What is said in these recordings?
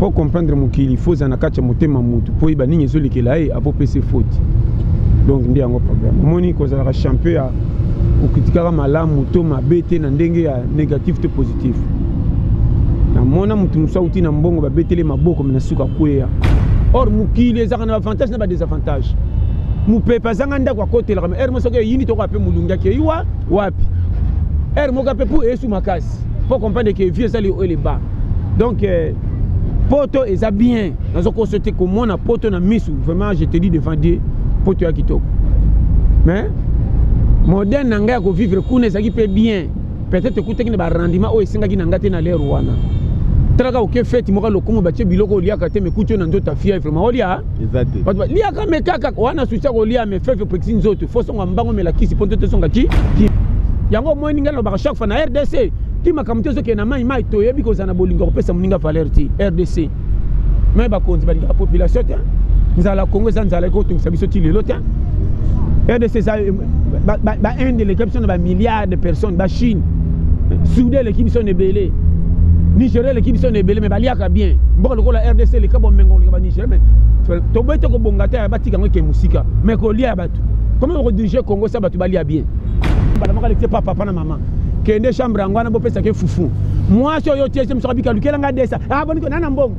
Mpo comprendre mokili, faut ozala na kati ya motema mutu mpo oyeba nini ezolekela ye avopesa faute. Donc nde yango problème. Omoni kozalaka champion ya kokritikaka malamu to mabe te na ndenge ya négatif to positif. Namona motu mosusu auti na mbongo, babeteli maboko, me na suka kweya. Or mokili ezalaka na baavantage na badésavantage. Mopepe azanga ndako akotelaka, me heure moko soki eyindi, tokoka mpe molungi akei wa wapi. Heure moko mpe pu esu makasi mpo comprendre ke vie ezali oyo leba. Donc poto eza bien, nazokoso te komona poto na misu. Vraiment, je te dis devant Dieu, poto ya kitoko, mais modèle na ngai ya kovivre kuna ezalaki mpe bien. Peut-être ekutaki na barendement oyo esengaki na ngai te na lere wana. Talaka, oke feti moko lokumu, batie biloko oliaka te, mekuti oyo na nzoto ya fièvre, ma olia. Eza te. Bato liaka me kaka wana susi ya kolia, me fièvre epekisi nzoto, fo songa mbango, mela kisi mpo nzoto esonga ki ki. Yango omoni ngai nalobaka chaque fois na RDC ti makambo te ezokende na mai mai. Toyebi kozala na bolingo ya kopesa moninga valeur te. RDC me bakonzi balingaka population te. Nzala Congo eza nzala ekotungisa biso ti lelo te. RDC eza bainde eleki biso na bamilliard de personnes, bachine, Soudan eleki biso na ebele, Nigeria eleki biso na ebele, me baliaka bien. Mboka lokola RDC eleka bomengo koleka banigeria, me toboyi te kobonga te. Batika yango eke mosika, me kolia ya bato, comment bakodiriger Congo sa bato balia bien? Mbala moko aleki pa papa na mama, kende chambre yango wana, bopesaka fufu. Mwasi oyo tie mosoka bika lukela nga desa aboniko nana mbongo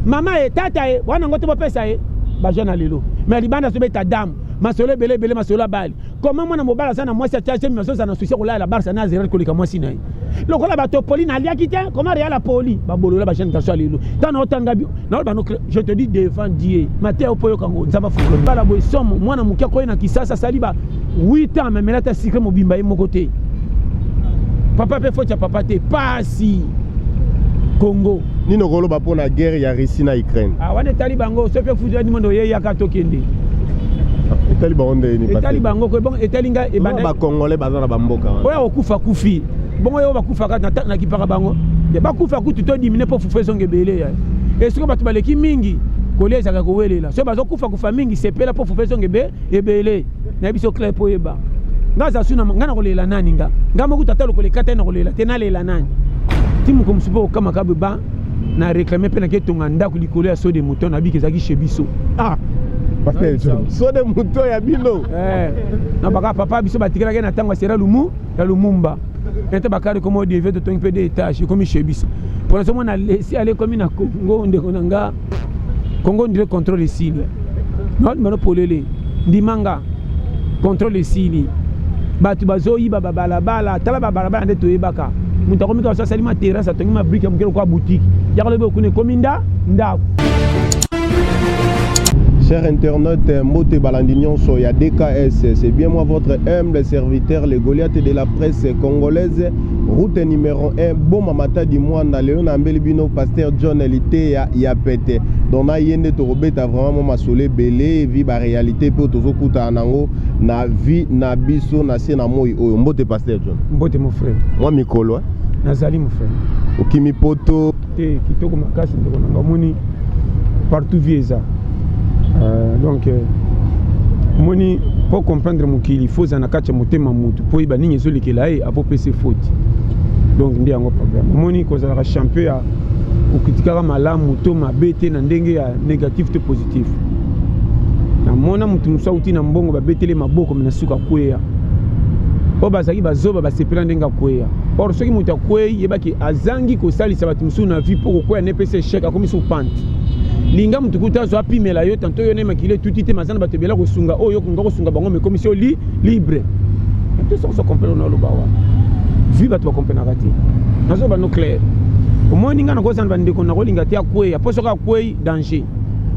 mama ye tata ye wana yango te, bopesa ye bajeune na lelo. Me libanda azobeta dame masolo ebele ebele, masolo abali. Comment mwana mobali aza na mwasi, atia zemi, azozala na susi kolayela Barça na Real koleka mwasi na ye? Lokola bato poli naliaki te, comment Real apoli babolola bajeune garçon ya lelo? Ntango naotanga naoloba no, je te dis devant Dieu, mateya opo oyoka ngo, Nzambe afungola bala boye somo. Mwana moke akoyi na Kisasa, asali ba 8 ans, memela ata sucre mobimba ye moko te. Papa mpe faute ya papa te, pasi Congo. Nini okoloba mpo na guerre ya Russie na Ukraine? Ah, wana etali bango. Soki mpe futu mondo oyeyaka, tokende. Etali bango ndeni? Etali bango ko bon, etali ngai ebanda. Bacongolais baza na bamboka wana. Oyo akokufa kufi bongo, oyo bakufaka nakipaka bango, bakufa kutu to dimine mpo fufu ezonga ebele ya esiko. Bato baleki mingi, kolia ezalaka kowelela. Soki bazokufa kufa mingi, sepela mpo fufu ezonga ebele. Nayebi so clair mpo oyeba nga aza su nga na kolela nani. Nga moko tata lokola ekata ye na kolela te, nalela nani? Ti moko mosusu mpo okamaka boye ba na réclame mpe nake tonga ndako likolo ya saut de mouton. Nabiki ezalaki chez biso. Ah, pasteur John, saut de mouton ya bino? Eh, na baka papa biso batikelaki na ntango ya sera lumu ya Lumumba ete bakari komo odeve totongi mpe de étage ekomi chez biso. Mpona somona lesi ale ekomi na Congo. Ndeko na nga, Congo ndire contrôle esili naodimano polele. Ndima nga, contrôle esili, bato bazoyiba babalabala. Tala babalabala nde toyebaka, moto akomi kaka so asali ma terrasse, atongi ma brique ya moke lokola boutique, yaka lobi okuna ekomi nda ndako. Chers internautes, Mbote balandi nyonso ya DKS, c'est bien moi, votre humble serviteur, le Goliath de la presse congolaise, route numéro 1, Boma Matadi Mwanda, lelo na mbeli bino pasteur John Liteya ya pete. Donc na yende tokobeta vraiment mo masolo ebele, vi ba réalité pe tozokutana nango na vie na biso na se na moi oyo. Mbote pasteur John. Mbote mon frère. Moi mikolo hein. Nazali mon frère. Okimi poto. Te, kitoko makasi ndeko na nga. Omoni partout vie eza donc omoni mpo comprendre mokili, faut ozala na kati ya motema mutu mpo oyeba nini ezolekela ye avopesa faute. Donc nde yango problème. Omoni kozalaka champion ya kokritikaka malamu to mabe te na ndenge ya négatif to positif. Namona motu mosusu auti na mbongo, babeteli maboko, me na suka akweya. Oyo bazalaki bazoba basepela ndenge akweya. Or soki moto akwei, yebaki azangi kosalisa bato mosusu na vie mpo kokweya nepesa échec, akomi sur pente. Linga motu kuta azwa apimela yo tanto yo na makili etuti te, maza na bato ebele kosunga oyo okolinga kosunga bango, mekomisi yo li libre te. Soki so comprendre na oloba wana vi, bato bakomprenaka te. Nazoba no clair. Omoni nga nakozala na bandeko, nakolinga te akweya, mpo soki akwei, danger.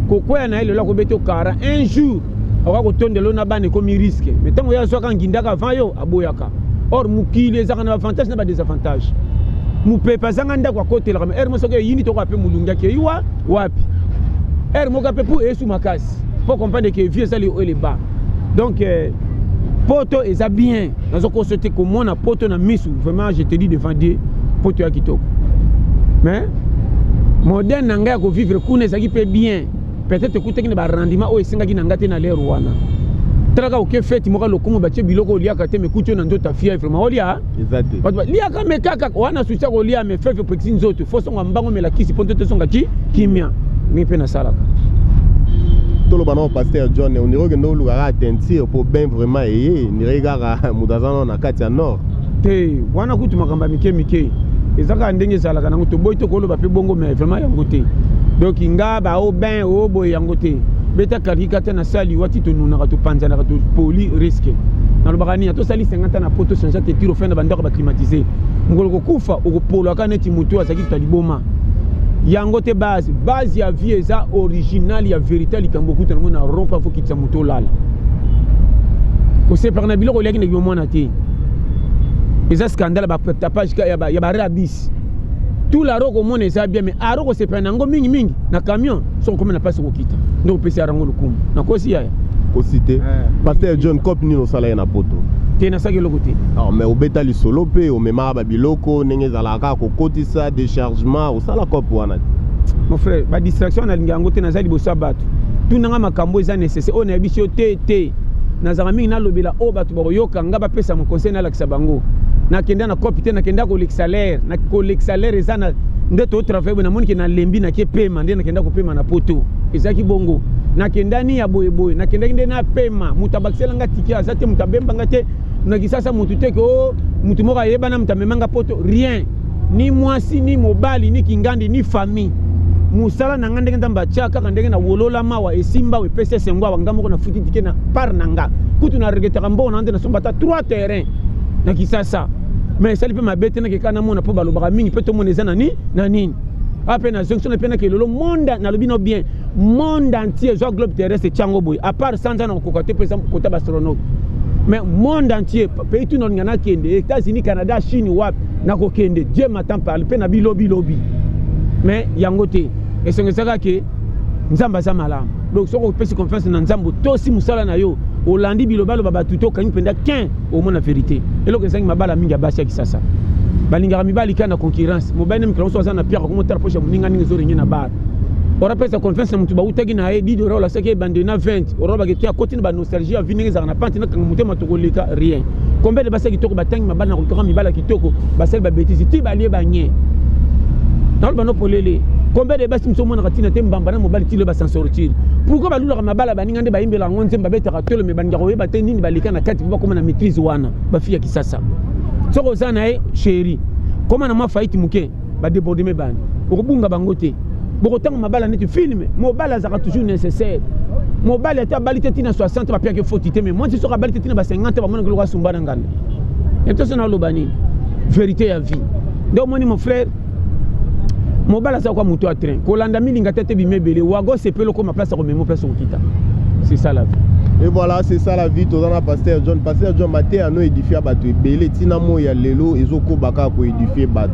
Kokweya na ye lelo, akobeta okara un jour, akoka kotondela na bana, ekomi risque. Mais ntango ye azwaka ngindaka avant yo aboyaka. Or mokili ezalaka na baavantage na badésavantage. Mopepe azanga ndako akotelaka, me heure moko soki eyindi, tokoka mpe molungi akei wa wapi. Heure moko mpe pu esu makasi mpo comprendre ke vie ezali oyo leba. Donc poto eza bien, nazokoso te komona poto na misu. Vraiment, je te dis devant Dieu, poto ya kitoko, mais modèle na ngai ya kovivre kuna ezalaki mpe bien. Peut-être ekutaki na barendement oyo esengaki na ngai te na lere wana. Talaka oke feti moko lokumu, batie biloko oliaka te, mekuti oyo na nzoto ya fièvre, ma olia. Eza te. Bato liaka me kaka wana susi ya kolia, me fièvre epekisi nzoto, fo songa mbango, mela kisi mpo nzoto esonga ki kimia. Ndenge mpe nasalaka. Toloba nao, pasteur John, on dirait okende olukaka teinture mpo ben vraiment eye ndire kaka moto aza nao na kati ya nord. Te, wana kutu makambo ya mike mike, eza kaka ndenge ezalaka nango. Toboyi te koloba mpe bongo, mais vraiment yango te. Donc nga bao ben o boye yango te. Beta kalika te na sali wati, tonunaka, topanzanaka, topoli risque. Nalobaka nini? Tosali 50 na po tochange te tiro fin na bandako baclimatisé. Mokolo kokufa, okopolaka neti motu azalaki tuta liboma. Yango te base. Base ya vie eza original ya vérité. Likambo okuta nango na rond mpo afokitisa motu olala, kosepaka na biloko oliaki na mwana te, eza scandale. Batapage ya barabis, tout laro komona eza bien, mais aro kosepela na yango mingimingi na camion, soki okomi na place okokita nde opesi arango lokumu. Nakosi, yaya? Kosi te. Pasteur John, cope nini osala ye na Poto? Te, nasalaki eloko te. Ah, mais obeta lisolo mpe omemaka babiloko ndenge ezalaka kaka kokotisa déchargement, osala cope wana te? Mon frère, badistraction nalingi yango te. Naza liboso ya bato, tunanga makambo eza nécessaire oyo nayebisi yo te. Te, nazalaka mingi nalobela oyo bato bakoyoka nga, bapesa mo conseil, nalakisa bango. Nakenda na cope te, nakenda kolekisa l'air. Kolekisa l'air eza na nde totravaille boye. Namoni ke nalembi, nake pema. Nde nakenda kopema na Poto, ezalaki bongo. Nakendani ya boyeboye, nakendaki nde napema. Moto abakiselanga ticket aza te, moto abembanga te na Kisasa, motu te ke o motu moko ayebana, moto amemanga Poto, rien, ni mwasi, ni mobali, ni kingandi, ni famille. Mosala na nga, ndenge Nzambe atia kaka, ndenge na wolola mawa, esimba awa, epesi esengo awa. Nga moko nafuti ticket na part na nga. Kutu na regretaka mbongo na nde nasomba ata 3 terrain na Kisasa, mais esali mpe mabe te. Nakeka namona mpo balobaka mingi mpe tomona eza na nini na nini. Awa mpe nazongi so mpe nake lelo monde. Nalobi no bien, monde entier, ezwa globe terrestre tiango boye, à part sanza na kokoka te mpo eza kota baastronaute, mais monde entier, pays tuna olinga nakende, États-Unis, Canada, Chine, wapi nakokende, Dieu m'attend parle mpe na bilobilobi. Mais yango te, esongo ezaka ke Nzambe aza malamu. Donc soki opesi confiance na Nzambe, otosi mosala na yo, olandi bilobaloba bato te, okangi mpenza 15, omona vérité. Eloko ezangi mabala mingi ya basi ya Kisasa, balingaka mibali kaka na concurrence. Mobali na mikolo mosusu aza na pierre, akomotala poche ya moninga ndenge ezoringe na bar. Orapesa confiance na motu bautaki na ye 10 dollar, olasaki ebande na 20, orobaki te, akoti na banostalgie ya vie ndenge ezalaka na pante, nakanga motema, tokoleka rien. Combien de basi ya kitoko batangi mabala na kolukaka mibala ya kitoko, basali babêtises ti balie banye? Naloba no polele, combien de basi mosusu omonaka ntina te, mbamba na mobali ti lelo basan sortir? Pourquoi balulaka mabala baninga nde bayimbela yango nzembe, babetaka tolo, me balingaka koyeba te nini baleka na kati mpo bakóma na maîtrise wana? Bafille ya Kisasa, soki oza na ye chéri, koma na mwa faillite moke, badébordement bani, okobunga bango te. Bokotanga mabala neti film. Mobali azalaka toujours nécessaire. Mobali ate abali te ntina 60, bapiaki foti te. Mais mwasi soki abali te ntina ba 50, bamonaki loko asumba na nganda. Ete so naloba nini? Vérité ya vie nde omoni, mon frère. Mobali aza kwa moto ya train, kolanda milinga te te, bima ebele wago, sepele, okoma place akomema, place okokita. C'est ça la vie. Et voilà, c'est ça la vie. Toza na pasteur John. Pasteur John, mateya no édifie bato ebele ntina moi ya lelo ezokoba kaka koédifie bato.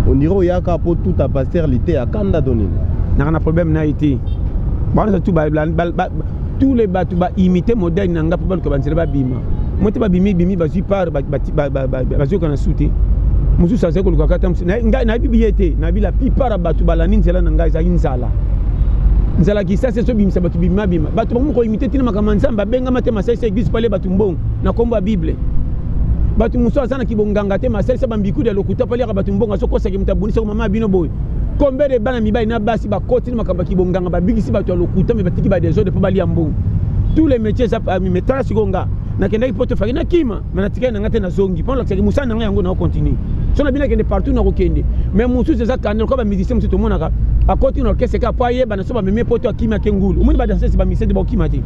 On dirait oyaka mpo tuta pasteur lite akanda to nini? Naka na problème na ye te. Wana tu tous les bato baimite modèle na nga mpo baluka banzela babima mo te. Babimi bimi, bazwi part, bazwioka na su te. Mosusu azali koluka kata ngai nayebi biye te. Nayebi la plupart ya bato balandi nzela na ngai ezalaki nzala. Nzala Kisasa ezobimisa bato bimabima. Bato bango koimite ntina makambo ya Nzambe, abengama te, masalisa église pale bato mbongo na nkombo ya Bible. Bato mosusu aza na kibonganga te, masalisa bambikudu ya lokuta paliaka bato mbongo, azokosaki moto abundisaka mama ya bino boye. Combien de bana mibali na basi bakoti na makambo ya kibonganga, babikisi bato ya lokuta, me batiki badésordre mpo balia mbongo? Tous les métiers eza. Mais tala sikoyo, nga nakendaki mpo tofaki nakima, me natikali na nga te, nazongi mpo nalakisaki mosala na nga. Yango nakocontinue so na bino, akende partout, nakokende. Mais mosusu eza kande lokola bamusicien mosusu tomonaka akoti na orchestre kaka po ayebana. So bamemi po to akimi, ake ngulu. Omoni badanseuse, bamusicien te, bakokima te,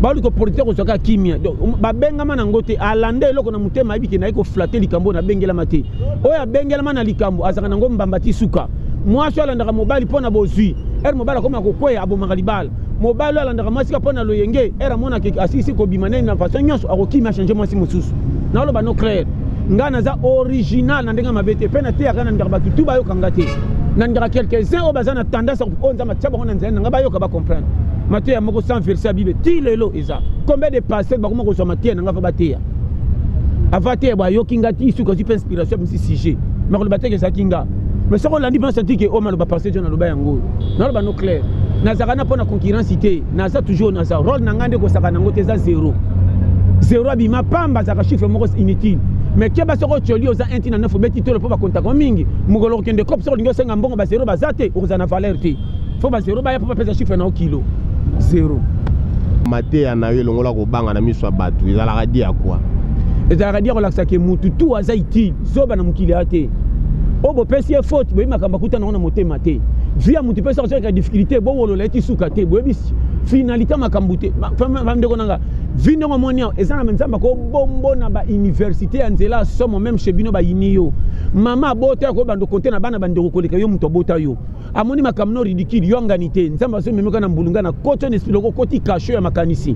baluka opportunité kozwa kaka kimia. Donc babengama nango te, alanda eloko na motema, ayebi ke naye koflatter likambo oyo nabengelama te. Oyo abengelama na likambo azalaka nango mbamba ti suka. Mwasi oyo alandaka mobali mpo na bozwi, ere mobali akoma kokweya, abomaka libala. Mobali oyo alandaka mwasi kaka mpo na loyenge, ere amonaka asilisi kobima nini na façon nyonso, akokima, achange mwasi mosusu. Naloba no clair, ngai naza original na ndenge mabe te, mpe nateyaka, nalingaka bato tu bayoka nga te. Nalingaka quelques-uns oyo baza na tendance oyo Nzambe atia bango na nzela na ngai, bayoka, bacomprendre mateya moko sans verset ya Bible. Ti lelo eza combien de pasteur bakoma kozwa mateya na ngai fa bateya? Ava teya bo ayoki nga ti suka, azwi mpe inspiration, misi sujet, mais koloba teke ezalaki nga. Mais soki olandi mpe senti ke oyo maloba pasteur John aloba yango oyo. Naloba no clair, nazalaka na mpo na concurrence te. Naza toujours, naza rôle na ngai nde kosaka nango te, eza zéro. Zero abima pamba, azalaka chiffre moko inutile. Mais keba, soki otioli oza 1 ntina 9, obeti tolo mpo bakontaka mingi. Mokolo okende cope, soki olingi osenga mbongo, bazero baza te, okozala na valeur te. Fo bazero baya mpo bapesa chiffre na yo kilo zero. Mateya na yo elongola kobanga na miso ya bato ezalaka di ya kwa? Ezalaka di ya kolakisa ke mutu tu aza utile. Zoba na mokili aya te. Oyo bopesi ye faute, boyebi makambo akuta nango na motema te. Vie ya mutu mpe soki azokeka difficulté, bowolola ye ti suka te. Boyebi finalité makambo te. Bandeko na nga, vie ndenge omoni awa eza na Nzambe akobombo na bauniversité ya nzela ya somo. Même chez bino bayini yo, mama abota ya koyeba konte na bana bandeko koleka yo. Moto abota yo amoni makambo no ridicule, yo angani te. Nzambe azomemeka na mbulunga na koti na esprit loko okoti kasho ya makanisi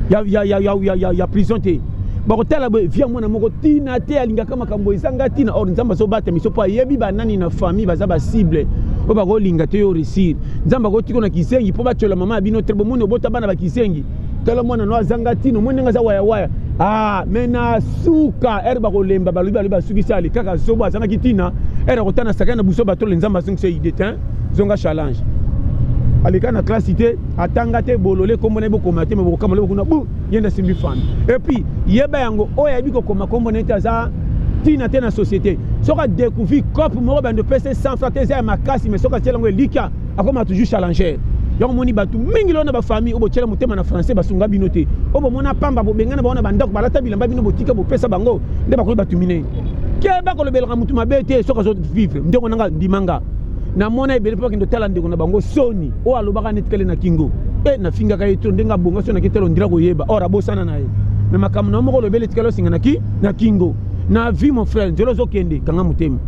ya prison te. Bakotala boye, vie ya mwana moko ntina te, alingaka makambo ezanga ntina. Or Nzambe azobata miso mpo ayebi banani na famille baza bacible oyo bakolinga te yo réussir. Nzambe akotika na kizengi mpo batyola mama ya bino te. Bomoni, obota bana bakizengi, tala mwana no azanga ntina, omoni ndenge aza wayawaya. Ah, me na suka ere bakolemba, balobi, balobi, basukisi ale kaka zobo azangaki ntina. Ere akotana sakani na buso batole, Nzambe azongisa ide te, zonga challenge. Aleka na classe te, atanga te, bolole, kombo na ye bokoma te, me bokokama lobo kuna bu ye nde asimbi famille. Et puis yeba yango, oyo ayebi kokoma kombo na ye te aza ntina te na société. Soki adécouvrir cope moko, bando opesa 100 franc te, eza ya makasi, mais soki atiela yango elika, akoma toujours challenger. Yango moni bato mingi lelo na bafamille oyo botiela motema na français basunga bino te. Oyo bomona pamba, bobengana bango na bandako, balata bilamba bino botika bopesa bango nde bakoki bato minene. Ke bakolobelaka motu mabe te soki azovivre. Ndeko nanga, ndimanga, namona ebele mpo bakende otala ndeko na bango soni oyo alobaka neti kale na kingo e nafingaka ye to ndenge abonga so naki tala ondira koyeba or abosana na ye. Me makambo na yo moko olobeli etikali osinga na kingo na vie. Mon frère, nzela ozokende, kanga motema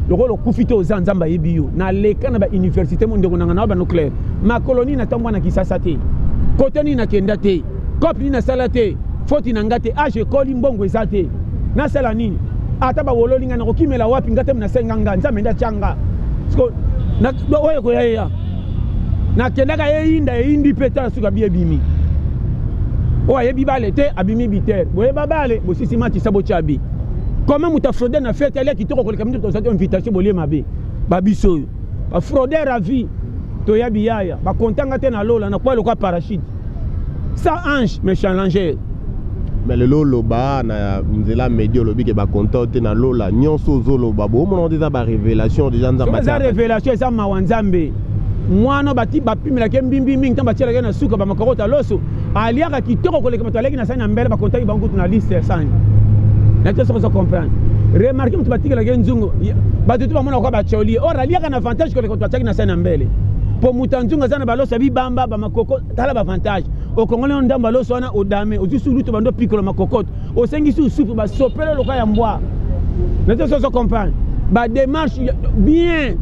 lokola okufi te, oza Nzambe ayebi yo. Naleka na bauniversité mo, ndeko nanga, na bano clair. Makolo nini natambwa na Kisasa te, kote nini nakenda te, cope nini nasala te, foti na nga te. Age ekoli, mbongo eza te, nasala nini? Ata bawololi ngai, nakokimela wapi? Nga te nasenga nga, Nzambe nde atya nga. Oyo ekoya yeya, nakendaka eyinda eyindi mpe tala suka bi ebimi. Oyo ayebi bale te abimi bitere, boyeba bale bosisi matisa botya bi. Comment moto afraude na fete, alia kitoko koleka mingi? Tozwaki invitation, bolie mabe. Babiso oyo bafraudeur à vie, toya biyaya bakontanga te na lola na kwa lokwa parachute sans ange mais challenger. Mais lelo oloba na nzela media, olobi ke bakonta te na lola. Nyonso ozoloba, boomona te, eza barévélation déjà Nzambe. Eza révélation, eza mawa. Nzambe mwana bati bapimelaki mbimbi mingi, ntango batielaki na suka bamakarota loso, aliaka kitoko koleka bato aliaki na sani na mbele. Bakontaki bango kutu na liste ya sani na te. Soki ozo comprendre, remarque, moto batikelaki nzungu, bato tu bamona kwa batioli, or aliaka na avantage koleka bato batiaki na sani na mbele, mpo moto ya nzungu aza na baloso ya bibamba bamakoko. Tala baavantage okongoli yo ndambo ya loso wana, odame ozwi sulutu, bando pikolo makokoto, osengisi usupu, basopele loka ya mbwa na te. Soki ozo comprendre badémarche bien,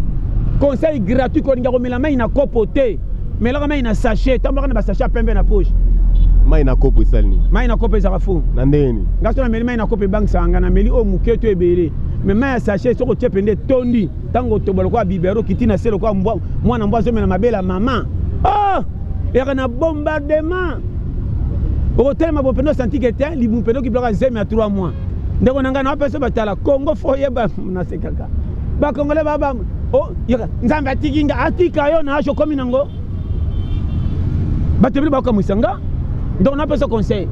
conseil gratuit: kolinga komela mai na kopo te, melaka mai na sachet, tambolaka na basachet ya pembe na poche. Mai na kopo esali nini? Mai na kopo ezalaka fu. Na ndenge nini? Nga so nameli mai na kopo, ebangisaka nga. Nameli oyo moke to ebele, me mai ya sachet, soki otie pende etondi, ntango otoba lokola biberon, kiti na se lokola mwana mbwa azomela mabele ya mama. Oh! Eyaka na bombardement, okotelema bo mpenza, osanti ke te libumu mpenza okibilaka zemi ya 3 mois. Ndeko na ngai, na bapesa batala Congo, fo oyeba nasekaka bakongole baba oh, Nzambe atiki nga, atika yo na age okomi nango. Bato ebele bakamwisa nga. Donc napesa conseil,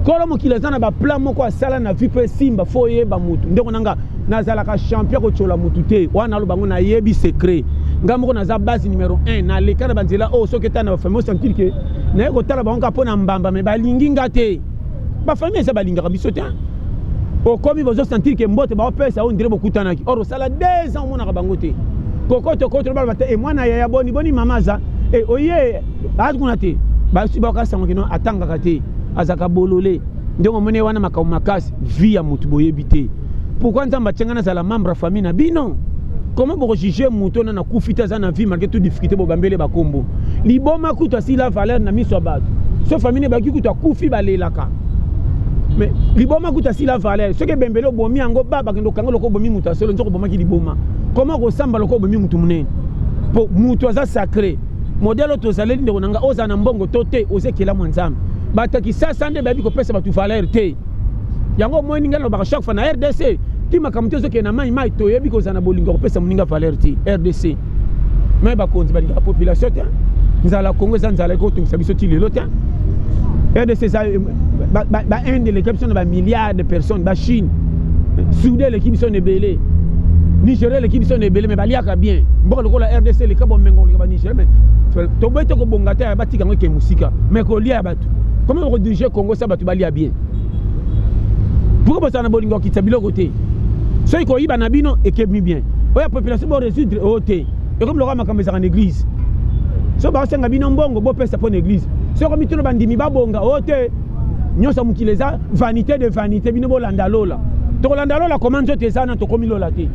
kolo mokili aza na baplan moko asala na vie mpo esimba. Fo oyeba motu. Ndeko na nga, nazalaka champion kotyola motu te. Wana naloba ngo, nayebi secret nga moko, naza base numéro 1. Naleka na banzela oyo, soki etala na bafamille, osentir ke naye kotala bango kaka mpo na mbamba, me balingi nga te. Bafamille eza balingaka biso te. Okomi, bozosentir ke mbote baopesa oyo ndire bokutanaki, or osala 2 ans omonaka bango te. Kokoto koto baloba te: "E mwana yaya, boni boni, mama aza e oye aza kuna te." Basi bakasango kino atangaka te, azalaka bolole. Ndenge omoni wana makambo makasi, vie ya motu boyebi te. Pourquoi Nzambe atianga nazala membre ya famille na bino? Comment bokojuge moto wana nakufi te, aza na vie malgré toute difficulté? Bobambele bakombo liboma kutu asila valeur na miso ya bato. So famille baki kutu akufi, balelaka, mais liboma kutu asila valeur. Soki ebembele obomi yango, ba bakende okanga loko obomi moto asolo. Nzoko obomaki liboma, comment kosamba loko obomi motu monene? Mpo motu aza sacré modèle oyo tozaleli. Ndeko na nga, ozala na mbongo to te, oza ekelamu ya Nzambe. Bato ya Kisasa nde bayebi kopesa bato valeur te. Yango omoni ngai nalobaka chaque fois na RDC ti makambo te ezokende na mai mai, toyebi kozala na bolingo ya kopesa moninga valeur te. RDC mai, bakonzi balingaka population te. Nzala Kongo eza nzala ekotungisa biso ti lelo te. RDC eza Bainde eleki biso na bamilliard de personnes, Bachine, Soudan eleki biso na ebele, Nigeria eleki biso na ebele, mais baliaka bien. Mboka lokola RDC eleka bomengo koleka Banigeria, mais toboyi te kobonga te, batika yango eke mosika, mais kolia ya bato, comment bakodiriger Congo sa bato balia bien? Pourquoi bozala na bolingo kokitisa biloko te? Soki koyiba na bino ekemi bien, oyo ya population borésoudre oyo te. Ekomi lokola makambo ezalaka na église: so baosenga bino mbongo, bopesa mpo na église. Soki mituna bandimi babonga oyo te, nyonso ya mokili eza vanité de vanité. Bino bolanda lola, tokolanda lola koma nzoto eza na tokomi lola te.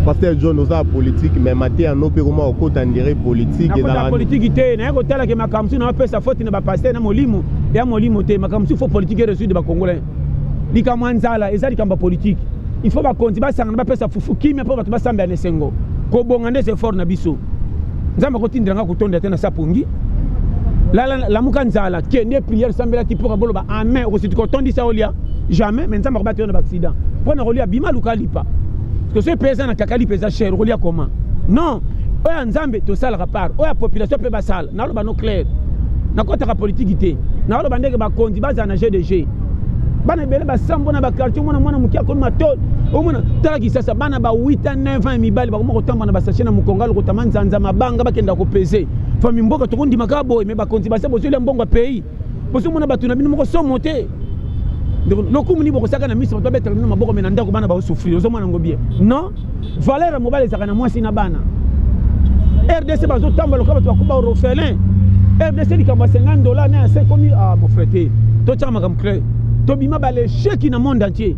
Pasteur John, oza ya politique, mais mateya no mpe koma okota ndire politique. Nakota politike te. Naye kotalaka makambo mosusu, naopesa faute na bapasteur na molimo ya molimo te. Makambo mosusu, faut politique erésoudre. Bacongolais, likambo ya nzala eza likambo ya politique. Il faut bakonzi basangana, bapesa fufu kimia mpo bato basambela na esengo. Kobonga nde effort na biso. Nzambe akotindela nga kotonda te na sapongi. Lala, lamuka, nzala, kende prière, sambela ti mpoka boloba amen. Okositi kotondisa olia jamais, mais Nzambe akobata yo na baaccident mpo na kolia. Bima, luka lipa, parce que soki mpe eza na kaka lipa eza cher, okolia comment? Non, oyo ya Nzambe tosalaka part, oyo ya population mpe basala. Naloba no clair, nakɔtaka politiki te. Nakoloba ndenge bakonzi bazala na gdg. Bana ebele basambo na baquartier, omona mwana moke akomi matole. Omona, tala Kisasa, bana ba 8 ans, 9 ans ya mibali bakoma kotambola na basachet na mokongo, alokotama nzanza mabanga, bakenda kopese fami mboka. Tokondima kaka boye, mais bakonzi base bozolia mbongo ya pays, bozomona bato na bino moko somo te. Lokumu nini bokosaka na miso bato babetaka bino maboko, mais na ndako bana bazosouffrir? Ozomona yango bien? Non, valeur ya mobali ezalaka na mwasi na bana. RDC bazotambola lokola bato bakuba orphelin. RDC, likambo ya 50 $ na ya 5 komi. Ah, mon frère, te, totyaka makambo clair. Tobima balesheki na monde entier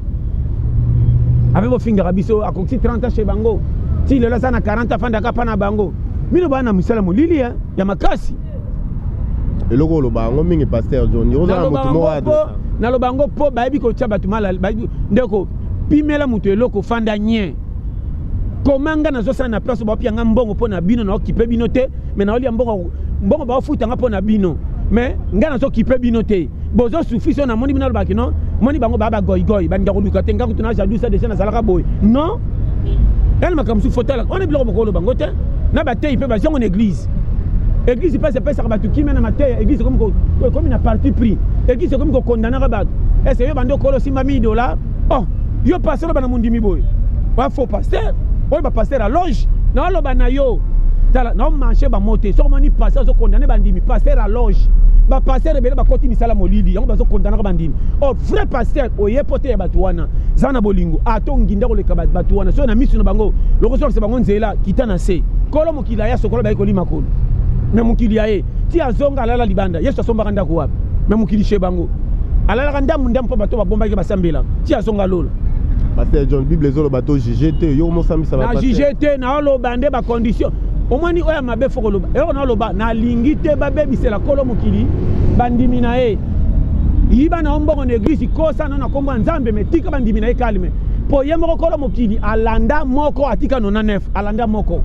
ape bofingaka biso. Akokisi 30 ans chez bango, ti lelo aza na 40, afandaka mpa na bango. Bino baa na misala molili ya makasi. Eloko oloba yango mingi, pasteur John, oza na motu moko. Naloba yango mpo bayebi kotia bato mala. Ndeko, pimela moto eloko, fanda nye. Koma nga nazosala na place, baopia nga mbongo mpo na bino, naokipe bino te, mais naolia mbongo. Mbongo baofuta nga mpo na bino, mais nga nazokipe bino te. Bozosouffrir. So namoni bino, alobaki non, moni bango baa bagoigoi, balinga koluka te. Nga kutu na jadusa déjà, nazalaka boye. Non, yani makambo mosusu fotalaka wana, biloko bokoloba ngo te na batei mpe bazongo na église. Église mpasi epesaka bato kimia na mateya. Église ekomi na parti pris, église ekomi kokondanaka bato. Ese yo bandi okolo osimba 1000 $, oh, yo pasteur, oloba na mondimi boye, wa faux pasteur. Oyo bapasteur ya loge, naoloba na yo, tala, naomanche bamo te. Soki omoni pasteur azokondane bandimi, pasteur ya loge. Bapasteur ebele bakoti misala molili, yango bazokondanaka bandimi. Or vrai pasteur oye po te ya bato wana, za na bolingo, ata nginda koleka bato wana. Soki na miso na bango lokosolakisa bango nzela, kita na se. Kolo mokili aya sokola, baye kolima kolo me mokili ya ye ti azonga, alala libanda. Yesu asombaka ndako wapi? Me mokili chez bango alalaka ndambu ndambu mpo bato babombaki, basambelaka ti azonga lola. Pasteur John, Bible ezoloba to juge te. Yo mosambisa. Na juge te, naoloba nde bacondition. Omoni oyo ya mabe, faut koloba eloko. Naoloba, nalingi te babebisela kolo mokili bandimi na ye. Yiba na yo mbongo na église, kosa no na nkombo ya Nzambe, mais tika bandimi na ye calme, mpo ye moko kolo mokili alanda moko, atika 99, alanda moko.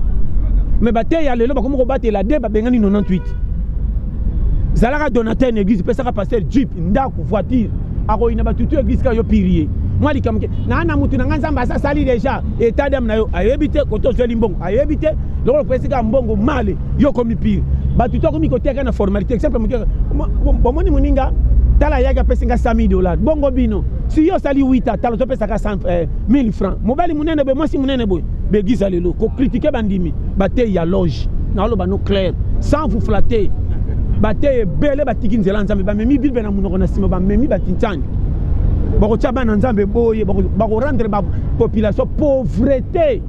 Mais bateya lelo bakomi kobatela de babengani 98. Zalaka donateur na église, pesaka pasteur jeep, ndako, voiture, akoyina batutu église kaka yo pire ye. Mwa likambo ke naa na mutu na ngai, Nzambe asasali déjà état d'âme na yo, ayebi te kote ozweli mbongo, ayebi te lokola opesi kaka mbongo male, yo komi pire. Bato to akomi koteka na formalité. Exemple moke, bomoni moninga, tala, ayaki apesi nga 100 000 $. Bongo bino si yo osali 8 ans, tala, ozopesaka 1000 francs. Mobali monene boye, mwasi monene boye. Baeglise ya lelo kocritiquer bandimi, bateyi ya loge, naoloba no clair sans vous flatter, bateyi ebele batiki nzela Nzambe, bamemi Bible na monoko, na nsima bamemi batintangi, bakotia bana Nzambe boye, bakorendre bapopulation pauvreté.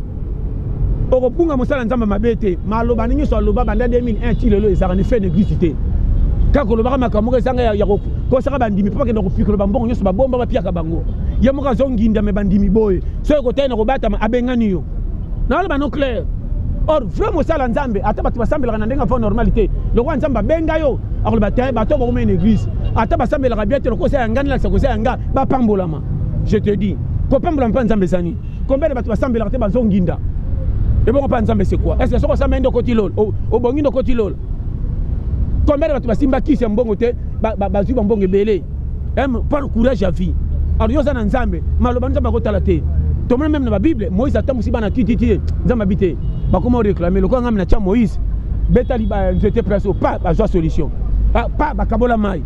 Okobunga mosala Nzambe mabe te. Maloba ndenge nyonso aloba banda 2001 ti lelo, ezalaka na fe na église te. Kaka kolobaka makambo moko ezanga ya kosaka bandimi mpo bakenda kopikola bambongo nyonso babomba, bapiaka bango. Ye moko azonginda, mais bandimi boye, soki kotali na kobatama, abengani yo. Naoloba no clair. Or vrai mosala Nzambe, ata bato basambelaka na ndenge ava normal te, lokola Nzambe abenga yo, akoloba te bato bakoma na église, ata basambelaka bien te, lokola ya nga, nalakisa koza ya nga, bapambolama. Je te dis, kopambolama mpa Nzambe ezani combien de bato basambelaka te, bazonginda ebongo mpa Nzambe? C'est quoi? Est ce que soki osambeli nde okoti lola? Obongi nde okoti lola? Combien de bato basimba kisi ya mbongo te, bazwi bambongo ebele par courage ya vie? Alors yo oza na Nzambe, maloba Nzambe akotala te. Tomona même na babible, Moïse atambusi bana tititi, Nzambe abi te, bakoma oréclame lokola ngambi na tia Moïse, beta nzete place pa bazwa solution, pa bakabola mai.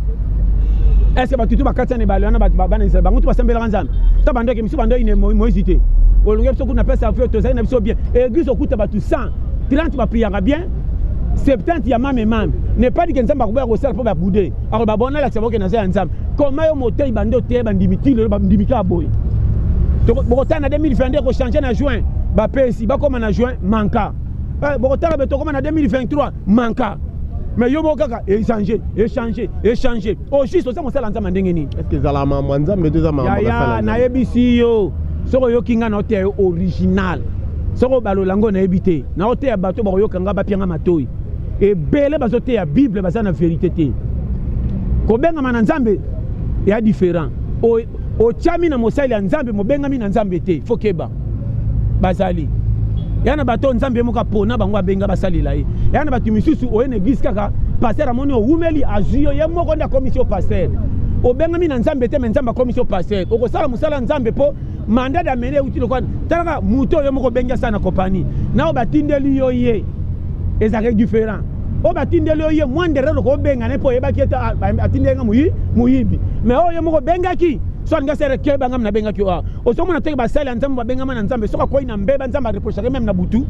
Est ce que bato tu bakati na ebale wana, bana Israel bango tu basambelaka Nzambe? Ta bandoki misu bandoki ne Moïse te. Olongi biso kuna, pesa avio, tozali na biso bien. Église okuta bato 100, 30 bapriaka bien, 70 ya mame mame. Ne pas dire que Nzambe akoboya kosala mpo babude akoloba bona alakisa boke naza ya Nzambe. Koma yo motei, bande oteya bandimi ti lelo, bandimi kaka boye. Bokotala na 2022 kochange na juin, bapesi bakóma na juin manka. Bokotala be tokóma na 2023 manka. Mais yo moko kaka échange, échange, échange. Au juste oza mosala Nzambe ndenge nini? Est ce que ezala mambo Nzambe to eza mambo? Yaya, nayebisi yo, soki oyoki nga, naoteya yo original. Soki obalola yango, nayebi te. Naoteya bato bakoyoka nga, bapianga matoi. Ebele bazoteya Bible, baza na vérité te. Kobengama na Nzambe ya différent. Otiami na mosali ya Nzambe, mobengami na Nzambe te. Faut keba. Bazali ya na bato Nzambe moko apona bango, abenga, basalela ye. Ya na bato misusu oye na église kaka pasteur amoni owumeli, azwi yo, ye moko nde akomisi yo pasteur. Obengami na Nzambe te, mais Nzambe akomisi yo pasteur. Okosala mosala ya Nzambe mpo mandat d'amener euti lokwa. Talaka moto oyo moko obengi asala na kompani na oyo batindeli yo ye, ezalaka différent. Oyo batindeli yo ye, moindre loko obengana mpo oyebaki ete atindeli nga moyibi. Mais oyo ye moko obengaki, so alingi asala, keba, ngam nabengaki yo awa. Ozomona teke basali ya Nzambe babengama na Nzambe, soki akwei na mbeba, Nzambe areprochaka. Même na butu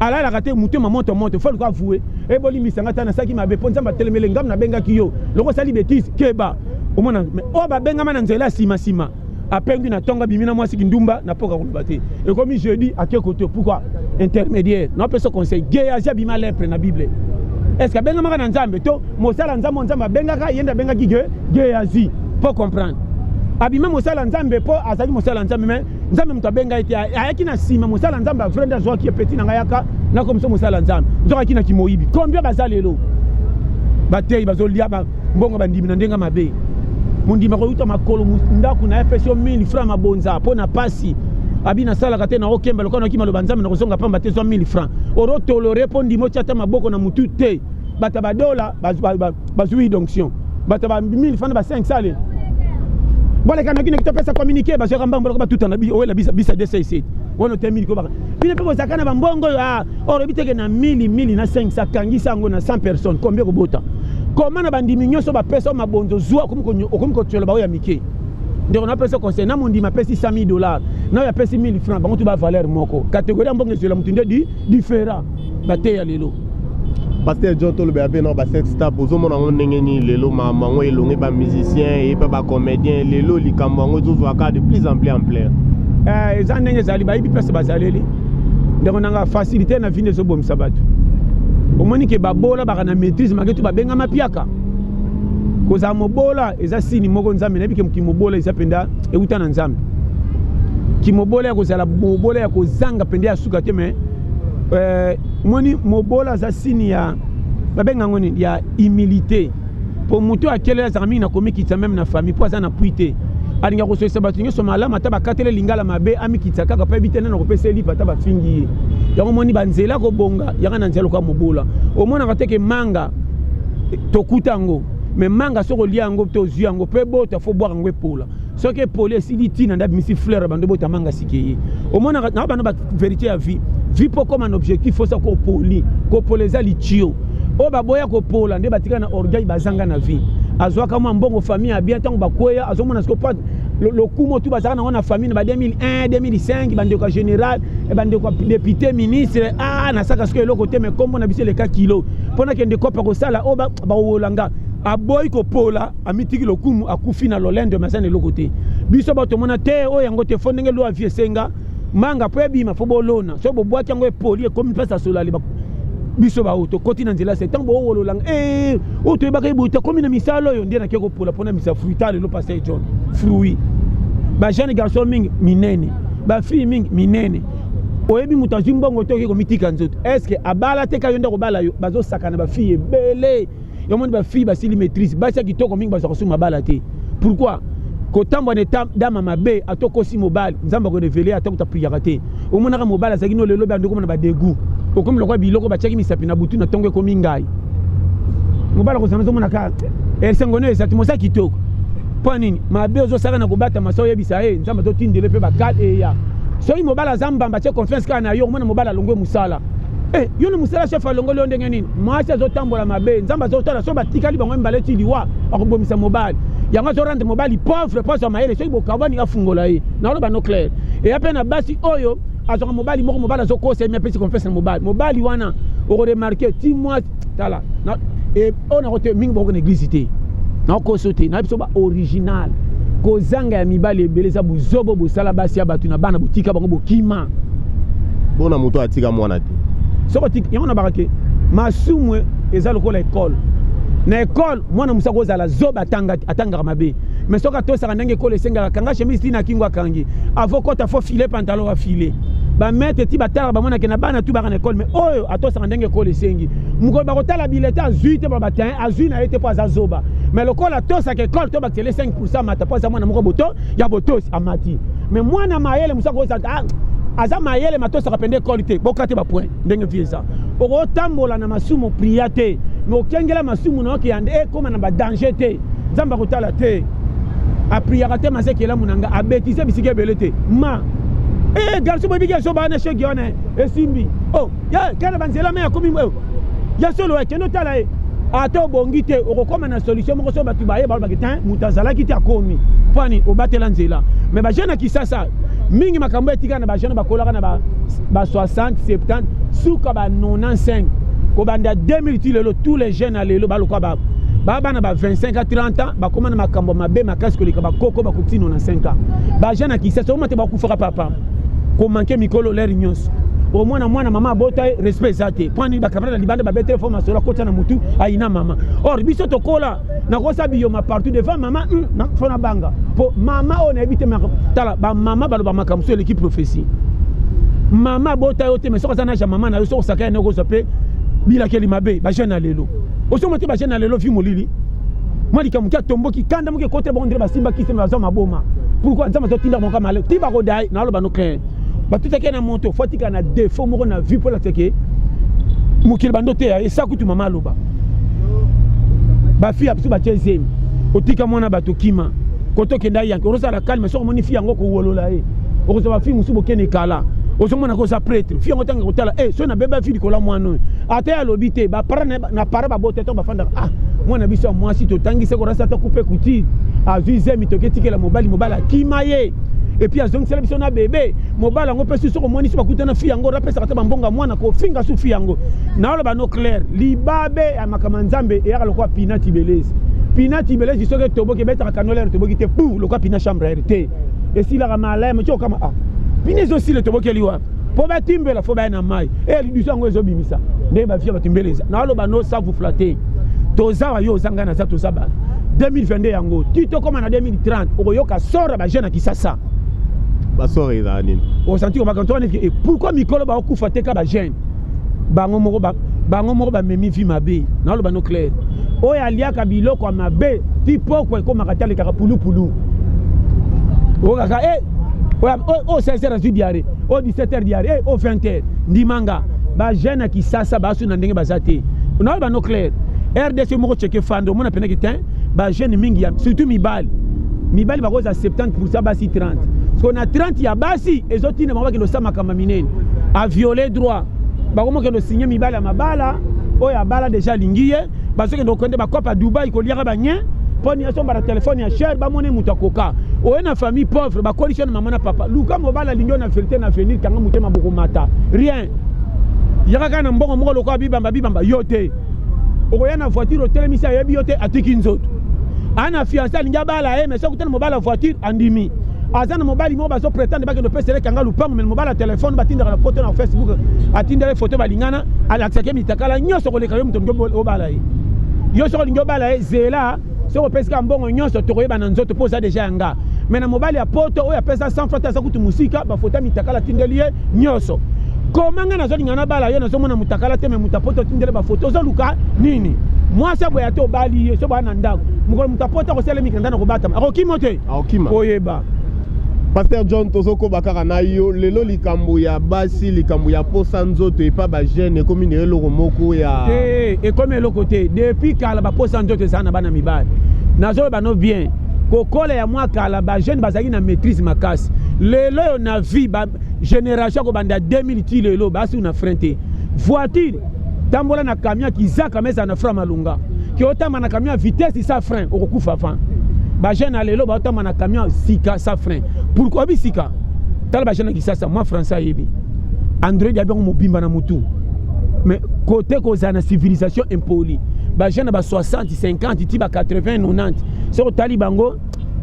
alalaka te, motema moto moto. Faut luka avouer: ebolimbisanga ta nasalaki mabe, mpo Nzambe atelemele ngam nabengaki yo. Loko osali bêtise, keba. Omona oyo babengama na nzela ya nsima nsima, apengwi na ntongo, abimi na mwasi kindumba na poka, koloba te. Ekomi jeudi, ake kote. Pourquoi? Intermédiaire. Naopesa conseil: Géasi abima lèpre na Bible. Est ce que abengamaka na Nzambe to mosala Nzambe oyo Nzambe abengaka ye nde abengaki Géasi? Mpo comprendre, abima mosala Nzambe mpo azalaki mosala Nzambe, mais Nzambe moto abenga ye te. Ayaki na nsima mosala Nzambe vrai nde azwaki ye: petit na ngai, yaka nakomisa mosala Nzambe. Nzokaki na kimoyibi. Combien baza lelo batei bazolia mbongo bandimi na ndenge mabe? Mondimi akoyuta makolo ndako na ye, apesi yo 1000 franc mabonza mpo na pasi. Abi nasalaka te, naokemba lokola naoki maloba Nzambe, nakozonga pamba te. Zwa 1000 franc, orotolore mpo ndimi otya ata maboko na mutu te. Bato badola bazwi onction, bato ba 1000 franc na ba 5 sale boleka noki noki, topesa communiqué. Bazwaka mbongo loko batutana oyela bisa 267 wana ote 1000 kobaka. Bino mpe bozalaka na bambongo oyo olobi teke na 1000 1000 na 500, kangisa yango na 100 personnes, combien kobota? Koma na bandimi nyonso bapesa mabonzo, zwa, okomi kotiola baoyo ya mike. Ndeko, napesa conseil: na mondimi apesi 100 000 $, na oyo apesi 1000 franc, bango tu bavaleur moko. Catégorie ya mbongo ezwela motu nde différent. Bateya lelo. Pasteur John, tolobela mpe na basextape. Ozomona yango ndenge nini lelo? Makambo yango elongi bamusicien ye mpe bacomédien. Lelo likambo yango ezozwaka de plus en plus ampleur. Eza ndenge ezali, bayebi place bazaleli. Ndeko nanga, facilité na vie nde ezobomisa bato. Omoni ke babola baka na maîtrise make to babengama piaka. Kozala mobola eza sini moko Nzambe nayebi ke kimobola eza mpenza euta na Nzambe. Kimobola ya kozala mobola ya kozanga mpenza ya suka te. Mais moni mobola aza sini ya babenga yango nini, ya humilité, mpo moto akelela azalaka mingi na komikitisa, même na famille, mpo aza na pui te. Alingaka kosolisa bato nyonso malamu, ata bakatele lingala mabe, amikitisa kaka mpo yebi te nani akopesa elipa ata bafingi ye. Yango moni banzela kobonga yanga na nzela lokola mobola. Omonaka te ke manga tokuta yango, mais manga soki olia yango to ozwi yango mpe bota, faut bwaka yango epola. Soki epoli, esili ntina nde abimisi fleur, bando bota manga sike ye. Omonaka na bano bavérité ya vie. Vie mpo koma na objectif, osa kopoli. Kopola eza litio. Oyo baboya kopola nde batika na orgueil, bazanga na vie. Azwaka mwa mbongo, famille ya bien. Ntango bakweya, azomona siko lokumu tu bazalaka nango na famille na ba 2001, 2005, bandeko ya général, bandeko ya député, ministre. Ah, nasaka sikoyo eloko te, mais kombo na biso eleka kilo mpo nakende kopa kosala oyo bakowola nga. Aboyi kopola, amitiki lokumu, akufi na lolendo, mais aza na eloko te. Biso bato tomona te oyo yango te. Faut ndenge loi vie esenga manga mpo ebima, faut bolona. Soki bobwaki yango, epoli, ekomi mpasi asolali. Biso bao tokoti na nzela se ntango boowololanga oyo toyebaka eboye, tokomi na misala oyo nde nake kopola mpona misa fruit. Lelo pasteur John, fruit bajeune garçon mingi minene, bafille mingi minene. Oyebi moto azwi mbongo te, okoki komitika nzoto. Est-ce abala te? Ka yo nde kobala yo, bazosakana. Bafille ebele yomoni, bafille basili maîtrise, basi ya kitoko mingi bazwaka su mabala te. Pourquoi? Kotambwa na dama mabe. Atokosi mobali, Nzambe akorévéler. Ata kuta priaka te, omonaka mobali azalaki no lelo bando komona badégoût. Okomi lokola biloko batiaki misapi na butu, na ntongo ekomi ngai. Mobali akozala, ozomonaka esengo no eza te, moza kitoko. Mpo nini mabe ozosala na kobatama? So oyebisa ye, Nzambe azotindele mpe bakale eya. Soki mobali aza mbamba, tie confiance kaka na yo. Omona mobali alongwe mosala. Yo na mosala, chef alongoli yo ndenge nini? Mwasi azotambola mabe, Nzambe azotala. So batikali bango mibale ti liwa, akobomisa mobali. Yango azorendre mobali pauvre mpo azwa mayele. Soki bokabwani, afungola ye. Naoloba no clair. Eya mpe na basi oyo azwaka mobali moko, mobali azokosa ye, mi apesi confiance na mobali. Mobali wana okoremarquer ti mwa tala oyo nako te mingi boko na église te, nakokoso te na biso ba original. Kozanga ya mibali ebele eza buzobo. Bosala basi ya bato na bana, botika bango, bokima. Mpona moto atika mwana te. Soko yango nabaka ke masumu eza lokola ekole. Na ekole, mwana mosu akozala zoba, atangaka mabe, mais soki atosaka ndenge ekole esengaka, kanga chemise ti na kingo, akangi avo kota, faut filer pantalon, afile bamaître ti batalaka, bamonake na bana tu baka na ekole, mais oyo atosaka ndenge ekole esengi, mokolo bakotala bilete, azwi te. Batin azwi na ye te mpo aza zoba, mais lokola atosaka ekole, to bakitele 5, amata mpo aza mwana moko boto ya botosi, amati. Mais mwana mayele mosu akozala, aza mayele, matosaka pende ekole te, boka te bapoint. Ndenge vie eza, okotambola na masumu priya te, mais okengela masumu na okeyande ekóma na badanger te. Nzambe akotala te, apriaka te, mazeki elamu na nga abetise bisika ebele te. Ma e garçon, boyebiki ezoba wana, shege wana esimbi o kana banzela me akomi ya solo, akende otala ye. Ata obongi te, okokóma na solution moko. So bato baye balobaki te, moto azalaki te, akomi mpani obatela nzela. Mais bajeune ya Kisasa mingi, makambo etikala na bajeune bakolaka na ba 60, 70, suka ba 95, kobanda 2000 ti lelo, tous les jeunes ya lelo balokwa ba bana ba 25 à 30 ans, bakóma na makambo mabe makasi koleka bakoko bakoki 95 ans. Bajeune ya Kisasa oma te, bakufaka papa komanke mikolo lere nyonso. Omwana mwana mama abota ye, respect eza te. Mpani bacamarade na libanda babetele fo masolo, akotya na mutu, ayina mama. Or biso tokola nakosa biyoma partout devant mama, fo nabanga mpo mama oyo nayebi te. Tala, bamama baloba makambo so eleki prophétie. Mama abota yo te, mais soki aza na ya mama na yo, soki osaka ye, okozwa mpe bilakeli mabe. Bajeune ya lelo, osomona te, bajeune ya lelo vi molili, mwa likambo moke atomboki, kanda moke ekote bango, ndenge basimbaki se bazwa maboma. Pourquoi? Nzambe azotinda bango male ti bakodaye. Naloba no clair, batutaki na moto, fo atika na défaut moko na vie mpo lakisake mokili bando te. Esa kutu mama aloba, bafille ya biso batie zemi, otika mwana bato, kima kote okenda yanke, ozosala calme. Soki omoni fille yango, kowolola ye, okozwa bafille mosusu bokende kala, ozomona ko oza prêtre. Fille yango ntango kotala e soki nabeba fille likolo ya mwana oyo, ata ye alobi te, baparent na para babota ntango bafandaka, ah, mwana biso ya mwasi totangisi korasa, ata coupe couture, azwi zemi, toketikela mobali, mobali akima ye, et puis azongisela biso na bebe. Mobali yango mpe soki omoni so bakutana, fille yango rapesaka te bambonga mwana, kofinga su fille yango. Naoloba no clair, libabe ya makambo ya Nzambe eyaka lokola pina tibelezi. Pina tibelezi soki etoboki, ebetaka kanolere, toboki te pu lokola pina chambre air te, esilaka maleme ti okama, ah, pina ezosila, etobokeli wapi? Mpo batimbela, fo baya na mai e lidusu yango ezobimisa ndenge bavia bato mbele eza. Naoloba no sans vous flatter, toza wa yo, oza ngai, naza, toza bato. 2022 yango ti tokóma na 2030, okoyoka sort ya bajeune ya Kisasa. Basort ezala nini? Osanti komaka to wana. Et pourquoi mikolo bakokufa te? Ka bajeune bango moko, bango moko bamemi vie mabe. Naloba no clair, oyo aliaka biloko ya mabe ti pokwa ekomaka te, alekaka pulupulu, okaka e oyo 16 heures azwi diarrhée, oyo 17 heures diarrhée, oyo 20 heures. Ndimanga, bajeune ya Kisasa basu na ndenge baza te. Naloba no clair, RDC moko cheke fande, omona penaki te, bajeune mingi ya surtout mibali, mibali bakozala 70, basi 30. Siko na 30 ya basi ezotinda bango bakende osala makambo minene, aviole droit, bakomokende osinye mibali ya mabala oyo abala déjà, alingi ye, bazokende kokende bakopa Dubai koliaka banye mpo nyonso na telefone ya cher. Bamoni moto akoka oye na famille pauvre, bakolisi yo na mama na papa. Luka mobali alingi yo na vérité, na avenir. Kanga motema, bokomata rien. Yaka kaka na mbongo moko lokola bibamba bibamba yo te, okoya na voiture, otelemisi, ayebi yo te, atiki nzoto. Aa na fiancé, alingi abala ye, mais soki otala mobali ya voiture, andimi. Aza na mobali moko, bazoprétendre bakende opesele kanga lupango, mais mobali ya telefone batindaka na foto na Facebook, atindela foto, balingana, alakisaki mitakala nyonso koleka yo. Moto olingi obala ye, yo soki olingi obala ye, zela soki opesi kaka mbongo nyonso, tokoyeba na nzoto mpo oza déjà ya nga. Mais na mobali ya poto oyo apesa 100 francs te, aza kutu mosika, bafoto ya mitakala atindeli ye nyonso. Koma ngai nazolinga nabala yo, nazomona mutakala te, mais moto apoto otindeli bafoto, ozoluka nini? Mwasi aboya te, obali ye, so baya na ndako, mokolo moto apoto akosala mikanda na kobatama, akokima te. Akokima. Oyeba. Pasteur John, tozokoba kaka na yo lelo. Likambo ya basi, likambo ya posa nzoto epa bajeune ekomi na eloko moko ya Te, ekomi eloko te. Depuis kala baposa nzoto ezala na bana mibali. Nazoloba no bien, kokola ya mwa kala, bajeune bazalaki na maîtrise makasi. Lelo oyo na vie ba génération kobanda 2000 ti lelo, basi na frein te. Voiture tambola na camion kizaka, mais ezala na frein malunga. Ke otamba na camion ya vitesse sa frein, okokufa avant. Bajeune ya lelo baotamba na camion sika sans frein. Pourquoi bisika? Tala bajeune ya Kisasa, mwa français ayebi android, yabi yango mobimba na mutu, mais kote kozala na civilisation impoli. Bajeune na ba 60, 50 ti ba 80, 90, soki otali bango,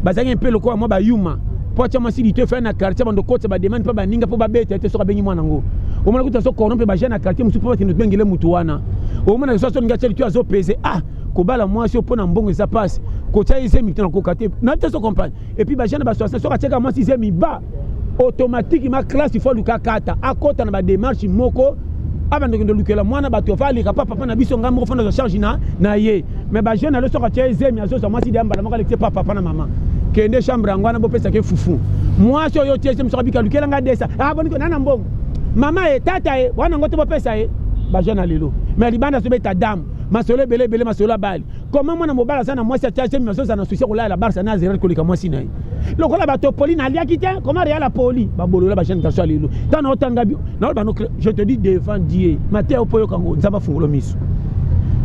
bazalaki mpe lokola mwa bayuma, mpo atya mwasi lito efai na quartier, bando kotisa bademande mpo baninga mpo babeta te. Soki abengi mwana yango, omona kuta azo corrompre bajeune na quartier mosusu mpo bakende tobengele mutu wana. Omona so azolinga atya lito, azopese ah kobala mwasi mpo na mbongo eza mpasi, kotia ye zemi na koka te na te. So comprendre. Et puis bajeune ba 60, soki atiaka mwasi zemi ba automatiquement classe, il faut aluka kata akota na badémarche moko, abanda kende olukela mwana bato, afa aleka pa papa na biso, ngai moko fanda azwa charge na ye. Mais bajeune alo, soki atia ye zemi, azozwa mwasi de mbala moko, alekisi pa papa na mama, kende chambre yango wana, bopesaka fufu. Mwasi oyo otie zemi, soki abika, alukela ngai desa, ah boniko na mbongo mama ye tata ye wana yango te, bopesa ye. Bajeune ya lelo, mais libanda azobeta dame masolo ebele ebele, masolo abali koma mwana mobali aza na mwasi, atia zemi, azozala na souci kolayela Barça na Real koleka mwasi na ye. Lokola bato poli naliaki te, koma Real apoli babolola. Bajeune garçon ya lelo, ntango naotanga naoloba no, je te dis devant Dieu, mateya opo oyoka ngo, Nzambe afungola miso.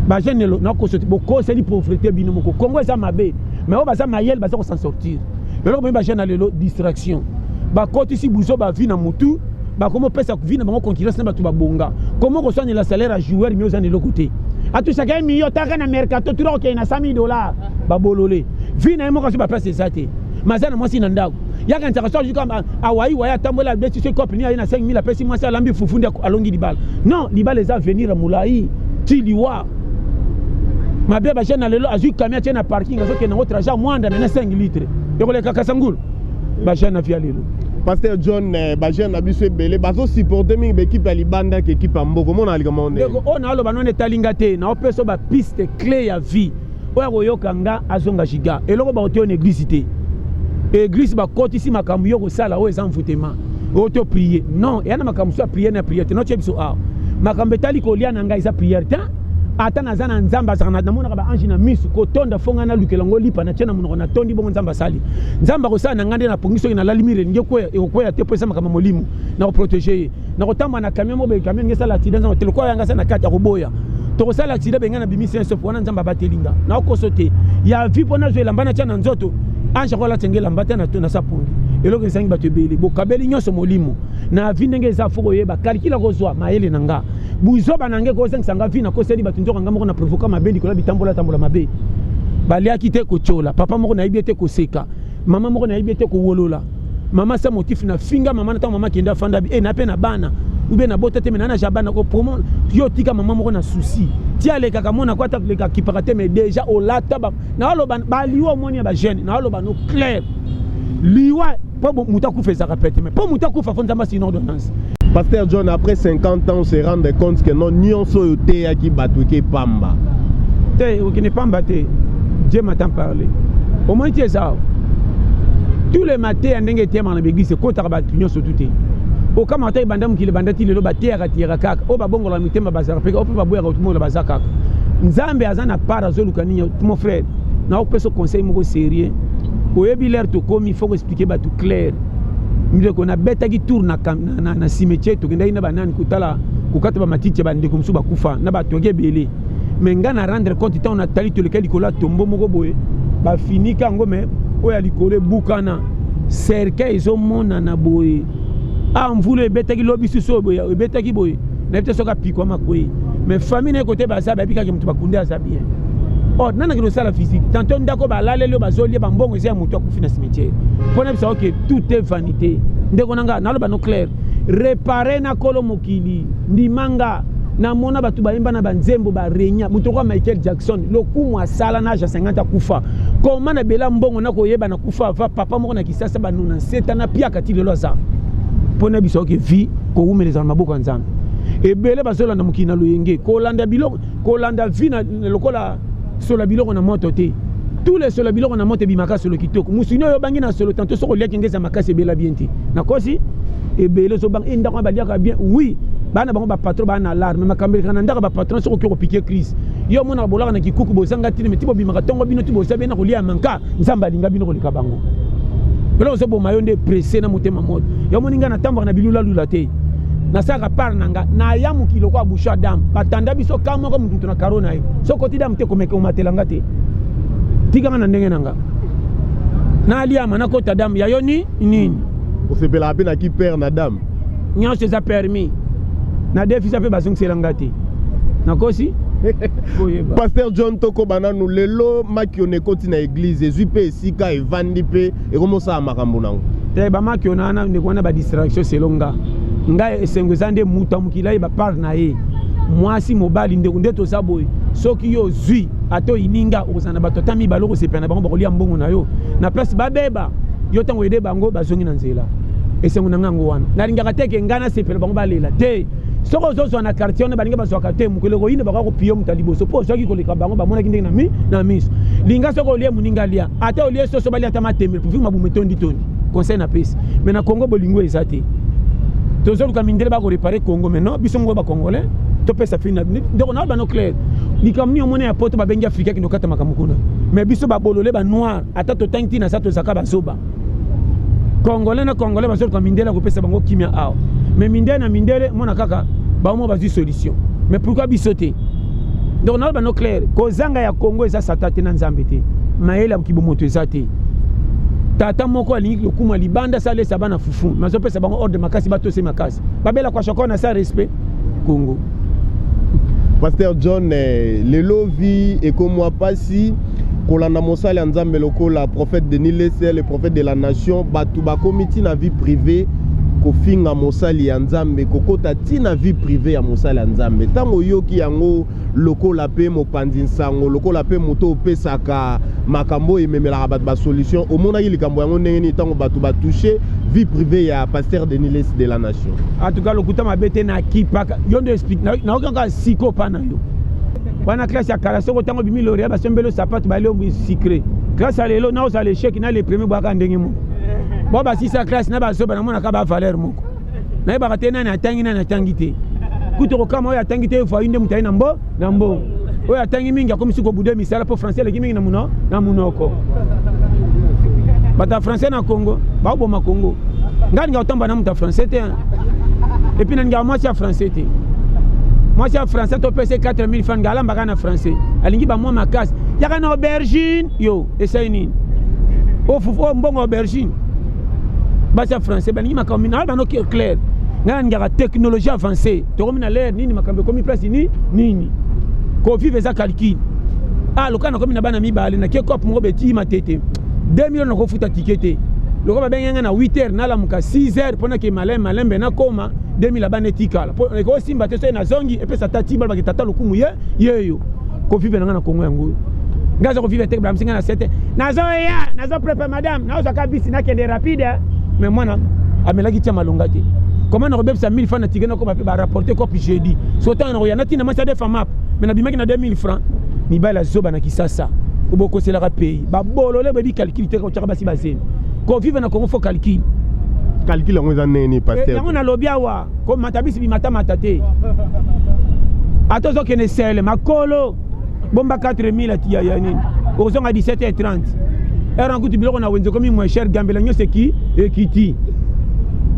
Bajeune lelo nakoso te, bokoseli pauvreté bino moko. Kongo eza mabe, mais oyo baza mayele baza kosan sortir. Eloko boyi bajeune ya lelo, distraction, bakotisi buzo bavi na mutu, bakomi opesa vie na bango concurrence na bato babonga. Komo koswanela salaire ya joueur, mi oza na eloko te, atusaka ye miyo taka na mercato tura kokende na 100 000 $. Babolole vie na ye moko, aso baplace eza te, maza na mwasi na ndako, yakanisaka so azuka awai wai, atambola, abeti so cope ni aye na 5000, apesi mwasi, alambi fufu, nde alongi libala. Non, libala eza avenir ya molai ti liwa. Mabe bajeune na lelo, azwi camion, atie na parking, azokende yango trajet mwanda mene 5 litre ekoleka Kasangulu. Bajeune na vie ya lelo. Pasteur John, bajeune na biso ebele bazosupporte mingi baekipe ya libanda ke ekipe ya mboka. Omona likambo ndenge? Ndeko, oyo naoloba nano etalinga te. Naopesa bapiste clé ya vie oyo akoyoka nga azonga giga. Eloko bakote oyo na église te, église bakotisi makambo yo kosala oyo eza mvutema oyo to prier. Non, eya na makambo mosusu ya prière na prière te. Notie biso awa makambo etali kolia na ngai eza prière te. Ata naza na Nzambe, azalaka, namonaka baange na misu kotonda fo ngai nalukela yango lipa, natie na monoko, natondi bongo. Nzambe asali, Nzambe akosala na ngai nde napongi. Soki nalali mire elingi ekweya, ekokweya te, mpo eza makambo molimo. Nakoprotéger ye, nakotambola na camion moko boye, camion ndenge esala accident, Nzambe te lokola yanga aza na kati akoboya. Tokosala accident, benga na bimisi insof wana, Nzambe abateli nga. Nakokoso te ya vie mpo nazwa elamba natya na nzoto, ange akolatya nge elamba te na sapongi. Eloko ezangi bato ebele, bokabeli nyonso molimo na vie ndenge eza. Fo koyeba calcul, akozwa mayele na nga. Buzoba na nge kozangisa nga vie, nakoseli bato nzoka nga moko na provoka mabe likolo ya bitambola tambola mabe. Baliaki te, kotiola papa moko nayebi ete, koseka mama moko nayebi ete, kowolola mama sa motif na finga mama na ntango mama akende afanda bi e na mpe na bana ube na bota te, me na na ja bana ko promo yo tika mama moko na souci ti alekaka mona ko ata leka kipaka te. Mais déjà olata ba naoloba baliwa, omoni ya bajeune, naoloba no clair, liwa mpo moto akufa ezalaka pete, mais mpo moto akufa fo Nzambe asina ordonnance. Pasteur John, après 50 ans, on se rend compte que non, nyonso oyo oteyaki bato eke pamba. Te, okende pamba te. Dieu m'entend parler. Omoni ti eza awa, tous les mateya ndenge eteyamaka na baeglise ekotaka bato nyonso tu te. Okamaka ta ebanda mokili, ebanda ti lelo, bateyaka tiyaka kaka oyo babongolaka mitema bazalaka mpe oyo mpe baboyaka komongola baza kaka. Nzambe aza na part, azoluka nini? Mon frère, nakopesa conseil moko sérieux. Oyebi l'heure tokomi, faut koexpliquer bato clair. Ndeko, nabetaki tour na cimetière, tokendaki na banani kotala kokata bamatiti ya bandeko mosusu bakufa na bato yaki ebele. Mais nga na rendre compte ntango natali, toleka likolo ya tombo moko boye, bafinika yango, mais oyo ya likolo ebukana, cercueil ezomonana boye. A mvula ebetaki lobi susu oyo boye, ebetaki boye, nayebi te soki apikwama kwei, mais famille na ye kote baza, bayebi kaka moto bakunde aza bien. Or nani akende kosala visite tantôt ndako balaleli oyo bazolia bambongo eza ya moto akufi na cimetière? Mpo na bisa oke tout est vanité. Ndeko na nga, naloba no clair, réparé na kolo mokili, ndimanga. Namona bato bayemba na banzembo barenya moto okoa Michael Jackson, lokumu asala na age ya 50 akufa. Koma na bela mbongo na koyeba na kufa ava papa moko na Kisasa banuna nseta na piaka ti lelo aza. Mpo na biso oke vie kowumela ezala na maboko ya Nzambe. Ebele bazolanda mokili na loyenge, kolanda biloko, kolanda vie na lokola solo ya biloko na moto te. Tous les solo ya biloko na moto ebimaka solo kitoko. Mosuni oyo obangi na solo, tantôt soki oliaki nge eza makasi, ebela bien te. Nakosi ebele ozobanga e ndako wana baliaka bien. Oui, bana bango bapatron baa na larme, makambo elekaka na ndako ya bapatron. Soki okoki kopike crise, yo omonaka bolaka na kikuku, bozanga ntina, me ti bobimaka ntongo bino ti boza bien na kolia ya manka. Nzambe alinga bino koleka bango. Eloko ozoboma yo nde presse na motema moto. Yo omoni ngai natambwaka na bilulalula te, nasalaka part na nga. Naya mokili lokola bouchon ya dame, batanda biso ka moko motutu na karo na ye. Soki oti dame te, komeka omatela nga te, tikanga na ndenge na nga. Naliama nakota dame ya yo ni nini? Osepelaka mpe na ki père na dame? Nyonso eza permis. Na defisa mpe bazongisela nga te. Nakosi? Boyeba. Pasteur John, tokoba nanu. Lelo makiona ekoti na église, ezwi mpe esika evandi mpe ekomosala makambo nango. Te, bamakiona wana, ndeko, wana badistraction. Selo nga, ngai esengo eza nde moto ya mokili ayeba part na ye, mwasi, mobali. Ndeko, nde toza boye. Soki yo ozwi ata oyininga, okozala na bato ata mibale, okosepela na bango, bakolia mbongo na yo na place babeba yo. Ntango oyede bango, bazongi na nzela. Esengo na ngai yango wana. Nalingaka te ke ngai nasepela, bango balela te. Soki ozozwa na quartier wana, balingi bazwaka te. Mokolo ekoyina, bakoka kopio moto ya liboso mpo ozwaki koleka bango, bamonaki ndenge na miso. Linga soki olie, moninga alia, ata olie soso, balia ata matembe, pourvu mabumu etondi tondi. Conseil napesi. Mais na Congo bolingo eza te. Tozoluka mindele bakoréparer Congo, mais non, biso moko bacongolais topesa fini na ndeko na bano clair. Likambo nini omoni ya poto babengi Afrika kende okata makambo kuna? Mais biso babolole, banoir, ata totangi ntina sa, tozalaka bazoba. Congolais na Congolais bazoluka mindele akopesa bango kimia awa, mais mindele na mindele mona kaka bango bazwi solution. Mais pourquoi biso te? Donc naloba no clair, kozanga ya Congo eza sata te, na Nzambe te. Mayele ya kibomoto eza te. Tata moko alingi lokuma libanda, salesa bana fufu, mais azopesa bango ordre makasi, batose makasi, babela kwashako na sa respect Congo. Pasteur John, lelo vie ekomwa mpasi kolanda mosali ya Nzambe lokola prophète Denis Lessie, le prophète de la nation. Bato bakomi ntina vie privée kofinga mosali ya Nzambe, kokota ntina vie privée ya mosali ya Nzambe. Ntango oyoki yango, lokola mpe mopanzi nsango, lokola mpe moto opesaka makambo oyo ememelaka bato basolution, omonaki likambo yango ndenge nini ntango bato batouche vie privée ya pasteur Denis Lessie de la nation? En tout cas, lokuta mabe te, nakipaka yo nde explique. Nayoki kaka siko pa na yo wana. Classe ya kala, soki otango obimi lauréat, basombeli sapato, bali sucré. Classe ya lelo, na ozala échec na le premier, bwaka ndenge moko. Bo basisa classe na bazoba, namonaka bavaleur moko, nayebaka te nani atangi, nani atangi te. Kutu kokama, oyo atangi te voyu nde moto aye na mbo na mbongo. Oyo atangi mingi akomisi kobude misala mpo français eleki mingi na munoko. Bato ya français na Congo baoboma Congo. Ngai ninga kotambola na moto ya français te. Et puis nalingaka mwasi ya français te. Mwasi ya français, topesa 4000 francs, alambaka na français, alingi bamwa makasi, yaka na aubergine. Yo esai nini? Ofufu mbongo aubergine. Basi ya français balingi makambo mingi. Na bano clair, ngai nalingaka technologie avancée. Tokomi na l'ère nini? Makambo ekomi place ni nini? Kovivre eza calcul. Ah, lokola nakomi na bana mibale, nakie cope moko beti matete 2 million, nakofuta ticket te. Lokola babenge ngai na 8 heures, nalamuka 6 heures mpo nake malembe malembe, nakoma 2000 abana etikala mpo ekosimba te. Soki nazongi, epesa tati balobaki tata lokumu ye yeyo. Kovivre na ngai na Kongo yango oyo ngai aza kovivre te. Blamisi ngai na 7, nazoya, nazoprépare madame, nazwaka bisi, nakende rapide. Mais mwana amelaki tia malonga te. Comment nakobebisa 1000 francs na ticket, nakoma mpe barapporte cope jeudi? So ntango nakoya, natina mwasi adefa map, mais nabimaki na 2000 francs. Mibali azoba na Kisasa, obokoselaka pays, babolole, boyebi calcul te. Otyaka basi bazemi. Kovivre na Congo, faut calcul. Calcul yango eza nini, pasteur? Yango nalobi awa, komata bisi bimatamata te. Ata ozokende sele makolo, bomba 4000 ya nini, okozonga 17h30 heure. Kutu biloko na wenze ekomi moins cher, gambela nyonso eki ekiti.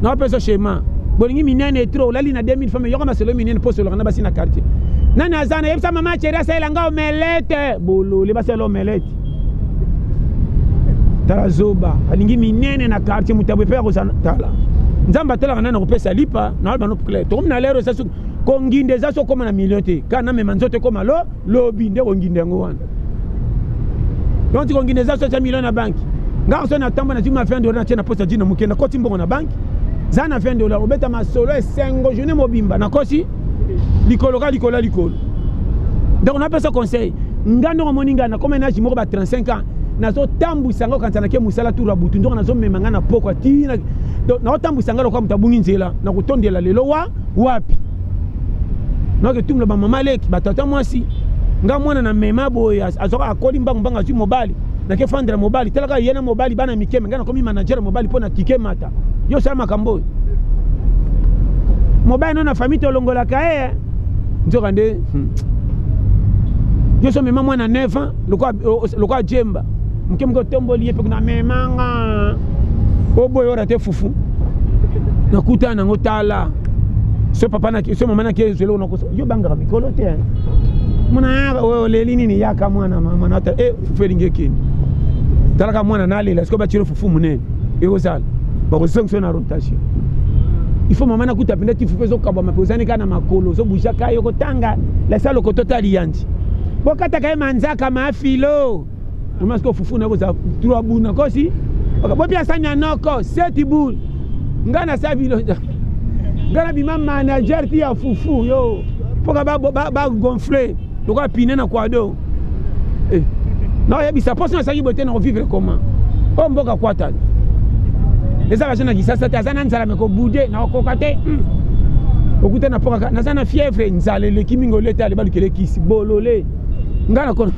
Naopesa schéma. Bolingi minene trop, olali na 2000 femme, yoka masolo minene mpo osolaka na basi na quartier. Nani aza na yebisa mama chéri asalela nga omelette? Bolole, basala omelette. Tala zoba, alingi minene na quartier, moto abwe mpe akozala. Tala, Nzambe atalaka nani akopesa lipa na bano clair. Tokomi na lero eza soki konginda eza so okóma na million te, kaka namema nzoto ekóma lo lobi nde konginda yango wana. Donc konginda eza so tia million na banki. Nga so na ntambo nazwi ma 20 dollar, natie na posa dino moke, nakoti mbongo na banki, za na 20 dollar, obeta masolo esengo journée mobimba. Nakosi likolo ka likolo ya likolo. Donc napesa conseil. Nga ndongo omoni ngai nakoma na age moko ba 35 ans, nazotambwisa nga okanisa nake mosala tour ya butu. Ndongo nazomema ngai na pokwa tina, naotambwisa ngai lokola moto abungi nzela. Nakotondela lelo wa wapi? Noke tumula bamama leki, batata mwasi. Nga mwana na mema boye, azwaka, akoli mbangu mbangu, azwi mobali, nake fandela mobali. Talaka ye na mobali, bana mikeme. Ngai nakomi manager mobali mpo na tike mata. Yo osala makambo oyo, mobali no na famille tolongolaka ye. Nzoka nde yo so mema mwana 9 ans lokola jemba moke moke, otomboli ye mpe kuna memanga oboye ora te fufu. Nakutana nango. Tala, so papa na so mama nake ezwele, nakosa yo bangaka mikolo te. Mwana oleli nini? Yaka mwana mama nata e fufu elingi ekende. Talaka mwana nalela sikoyo batielo fufu monene ekozala bakozongisa na rotation. Il faut mama nakuta mpenza ti fufu ezokabwama mpe ozani kaka na makolo ozobujaka yo kotanga lasa lokoto ta liyanzi bokataka ye manzaka mafilo mama sikoyo fufu na kozala trois boule na kosi bopia sani ya noko sept boule nga na bino nga nabima manager ti ya fufu yo mpoka bagonfle ba, ba lokola pine na kwado eh. Nakoyebisa mposo nasalaki boye te, nakovivre comment? Oyo mboka kwata eza baje na Kisasa te, aza na nzala me kobude nakokoka te. Okuta na pokaka naza na fièvre, nzala eleki mingi, olete ale balukele kisi bolole nga nakona.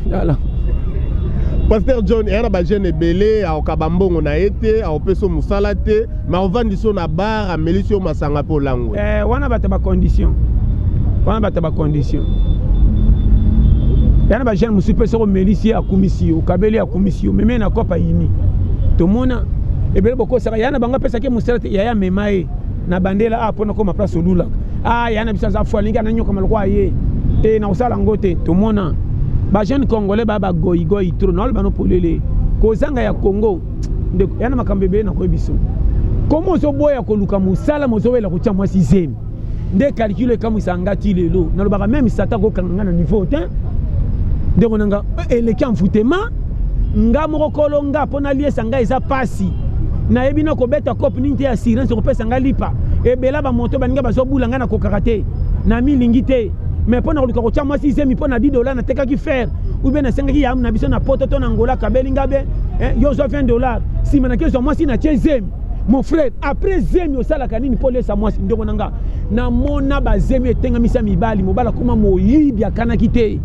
Pasteur John, eya na bajeune ebele akokaba mbongo na ye te, akopesa yo mosala te, ma ovandisi yo na bar, amelisi yo masanga mpe olangwe. Eh, wana bato bacondition, wana bato bacondition ya na bajeune mosusu mpe soki omelisi ye akumisi yo, okabeli akumisi yo, meme na kopa yini tomona ebele bokosaka ya na bango apesaki mosala te, yaya amema ye na bandela a mpona koma place olulaka a ya na biso aza fo alingi ananyokama lokola ye te na kosala yango te. Tomona bajeune congolais baya bagoigoi trop, naoloba no polele kozanga ya Congo. Ndeko, ya na makambo ebele nakoyebi biso komo ozoboya koluka mosala, mozowela kotia mwasi zemi nde calcul ekamwisaka nga ti lelo. Nalobaka même satan kokanga nga na niveau te. Ndeko na nga, eleki envoûtement nga moko kolo nga mpo naliesa nga eza pasi. Nayebi na kobeta cope nini te, assurance kopesa nga lipa ebela bamoto baninga bazobula nga nakokaka te na milingi te, mais mpo na koluka kotia mwasi zemi mpo na 10 $ natekaki fer ou bien nasengaki yamu na biso na Poto to na Ngola kabeli nga be yo ozwa 20 $, nsima nakezwa mwasi na tie zemi. Mon frère, après zemi osalaka nini mpo olesa mwasi? Ndeko na nga, namona bazemi etengamisa mibali, mobali akoma moyibi, akanaki te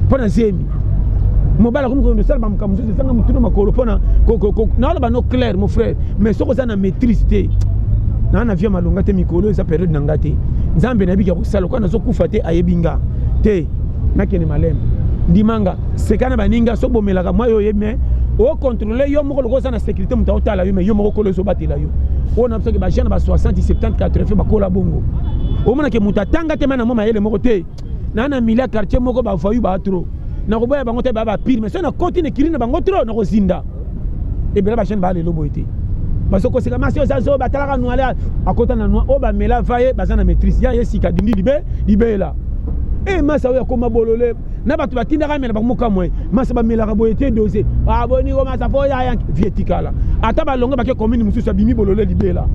mpo na zemi, mobali akomi kokende osala bamakambo mosusu ezanga motu na makolo. Mpona naoloba no clair, mon frère, mais soki oza na maîtrise te naa na vie malonga te, mikolo eza période na nga te. Nzambe nayebiki ya kosala kwa nazokufa te, ayebi nga te, nakende malembe. Ndimanga seka na baninga so bomelaka mwa yo oyebi, mais ocontrôle yo moko lokola oza na sécurité, moto aotala yo, mais yo moko kolo ezobatela yo. Oyo na bisoki bajeune ba 60 70 80 bakola bongo, omonake moto atanga te, ma na mwa mayele moko te na milia quartier moko bavoyu baa trop, nakoboya bango te, baa bapire, mais so nakoti na ekili na bango trop, nakozinda ebele. Bajeune baa lelo boye te, bazokoseka masi oza zo batalaka noile akota na noi oyo bamela vaye baza na maîtrise ya ye sika dindi libe libela e masa oyo akoma bolole na bato batindaka amela bakomoka mwe masa bamelaka boye te dose aboniko masa fo yaya vie etikala ata balongo bake commune mosusu abimi bolole libela.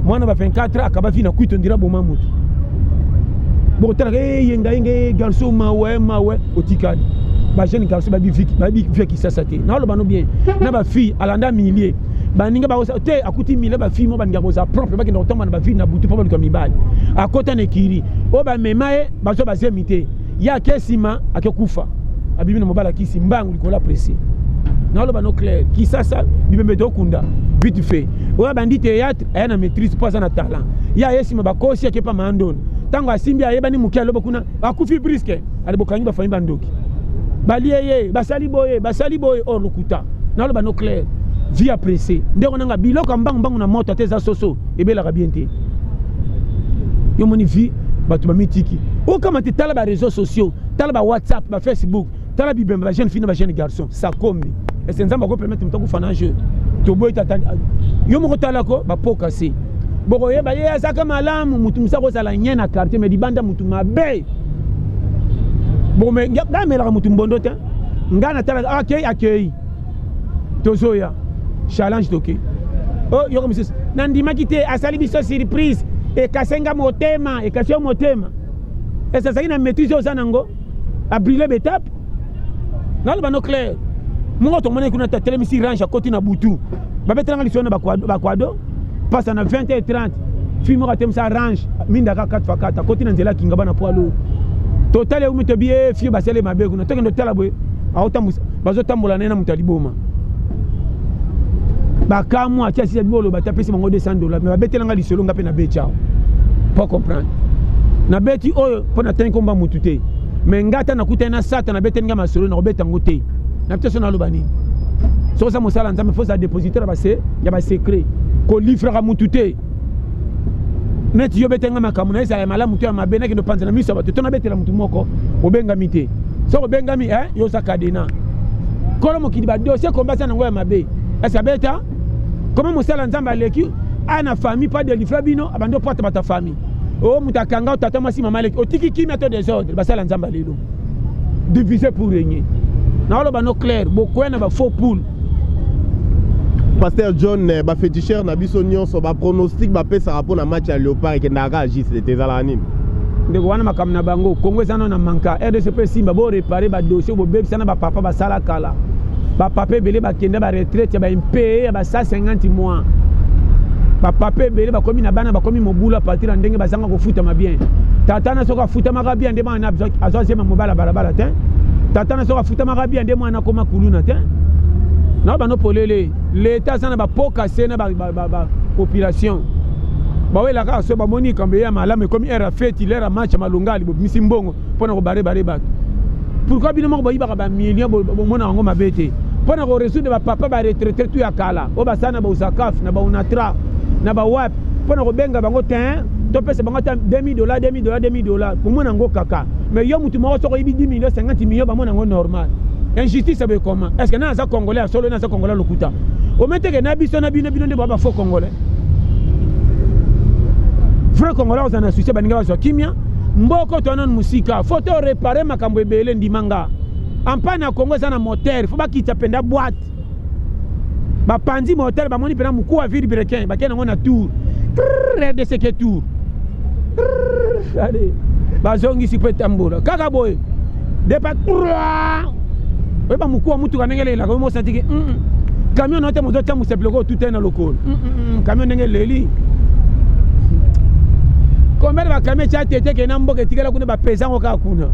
Mwana ba 24 akaba vi na kwito ndira boma motu bokotalaka eyenga yenga garçon mawe mawe otikali. Bajeune garçon babi vie Kisasa te, naoloba no bien na bafille alanda milie baninga bakosa te, akuti milie bafille mo baninga kozala propre, bakenda kotomba na bavile na butu mpo baluka mibali, akota na ekiri oyo bamema ye bazwa bazemi te, ye ake nsima ake kufa abimi na mobali akisi mbangu likolo apresse. Naoloba no clair, Kisasa bibembe tokunda vite fait. Oyo abandi théâtre aya na maîtrise mpo aza na talent, ye aye nsima bakosi ake pa maandono, ntango asimbi ayebani moke aloba kuna akufi brusque ale bokangi bafami bandoki balie ye basali boye basali boye or lokuta. Naloba no clair, vie ya pressé, ndeko nanga, biloko ya mbangu mbangu na moto ate eza soso ebelaka bien te. Yo moni vie bato bamitiki okama te, tala baréseaux sociaux, tala ba WhatsApp, ba Facebook, tala bibembe bajeune fille na bajeune garçon sakombi. Ese Nzambe akopermettre moto akufa na jeu? Toboyi tata yo moko talako bapoka se bokoyeba ye azaka malamu, mutu mosu akozala nye na quartier, mais libanda mutu mabe. Nga amelaka mutu mbondo te, nga natalaka akei akei tozoya challenge toke o yoko mosusu nandimaki te, asali biso surprise ekasenga motema ekasi yo motema. Ese azalaki na maîtrise oyo oza nango abrûle betape. Naloba no clair, moko tomonaki kuna atelemisi range akoti na butu, babetelanga lisolo na bakwado pasa na 20 h 30, fille moko atelemisa range mindaka 4 x 4 akoti na nzela akinga bana poids lourd. Totali eumi tobi e fille basali mabe kuna, tokende otala boye aotambwisa bazotambola naye na moto ya liboma, bakamwa atia sisa boloba te apesi bango 200 $. Mais babetelanga lisolo nga mpe nabeti awa po comprendre, nabeti oyo mpo natangi komba mutu te, mais nga ata nakutani na sata nabeteli nga masolo nakobeta yango te na biso. So naloba nini? Soki oza mosala Nzambe, fo ozala dépositaire ya basecret, kolivraka mutu te. Neti yo betenga makambo na ezala ya malamu to ya mabe, nakende opanza na miso ya bato to nabetela mutu moko obengami te. Soki obengami, yo oza cadenas. Nkolo mokili badossier komba aza nango ya mabe esi abeta koma mosala Nzambe aleki aya na famille pa delivre bino abandi opwata bato ya famille o moto akanga tata mwasi mama aleki otiki kimia to desordre basala Nzambe lelo diviser pour régner. Naoloba no clair, bokoya na bafaux poule. Pasteur John, baféticheur na biso nyonso, bapronostic bapesaka mpo na match ya Léopard ekendaka kaka juste te, ezalaka nini? Ndeko, wana makambo na bango. Kongo eza nano na manka. RDC mpe esimba, boréparer badossier bobebisa na bapapa basala kala. Bapapa ebele bakende baretraite ya baimpayés ya ba 150 mois. Bapapa ebele bakomi na bana, bakomi mobulu à partir ya ndenge bazanga kofutama bien. Tata na soki afutamaka bien nde mwana azwa zema mobala balabala te. Tata na soki afutamaka bien nde mwana akoma kuluna te. Na bano polele, leta aza na bapoka se na bapopulation bawelaka kaka so bamoni likambo ya malamu ekomi heure ya feti, l'heure ya match ya malongali, bobimisi mbongo mpona kobarebare bato. Pourquoi bino moko boyibaka bamillion, bomona yango mabe te mpona korésoudre bapapa baretraité tu ya kala oyo basala na bausakaf, na baunatra, na bawap, mpona kobenga bango te, topesa bango ata 2000 dollars, 2000 dollars, 2000 dollars, bomona yango kaka? Mais yo mutu moko soki oyibi 10 millions, 50 millions, bamona yango normal. Injustice aboye comment? Est ce que na aza Congolais ya solo, na aza Congolais lokuta? Ometeke na biso na bino, bino nde boa bafaux Congolais. Vrai Congolais kozala na succès, baninga bazwa kimia. Mboko to nanu mosika, faut to réparer makambo ebele. Ndima nga, ampane ya Congo eza na moteur, faut bakita mpenza boîte, bapanzi moteur, bamoni mpena mokuwa vilebrequin, bakei nango na tour RDC ke tour. Allez, bazongisi mpo etambola kaka boye. Depa oyeba mokuwa mutuka ndenge elelaka, oyo mosantiki camion na yo te, mozotambusa biloko otuta na lokolo camion ndenge eleli. Combien de bacamion etya tete ke na mboka etikala kuna, bapesa yango kaka kuna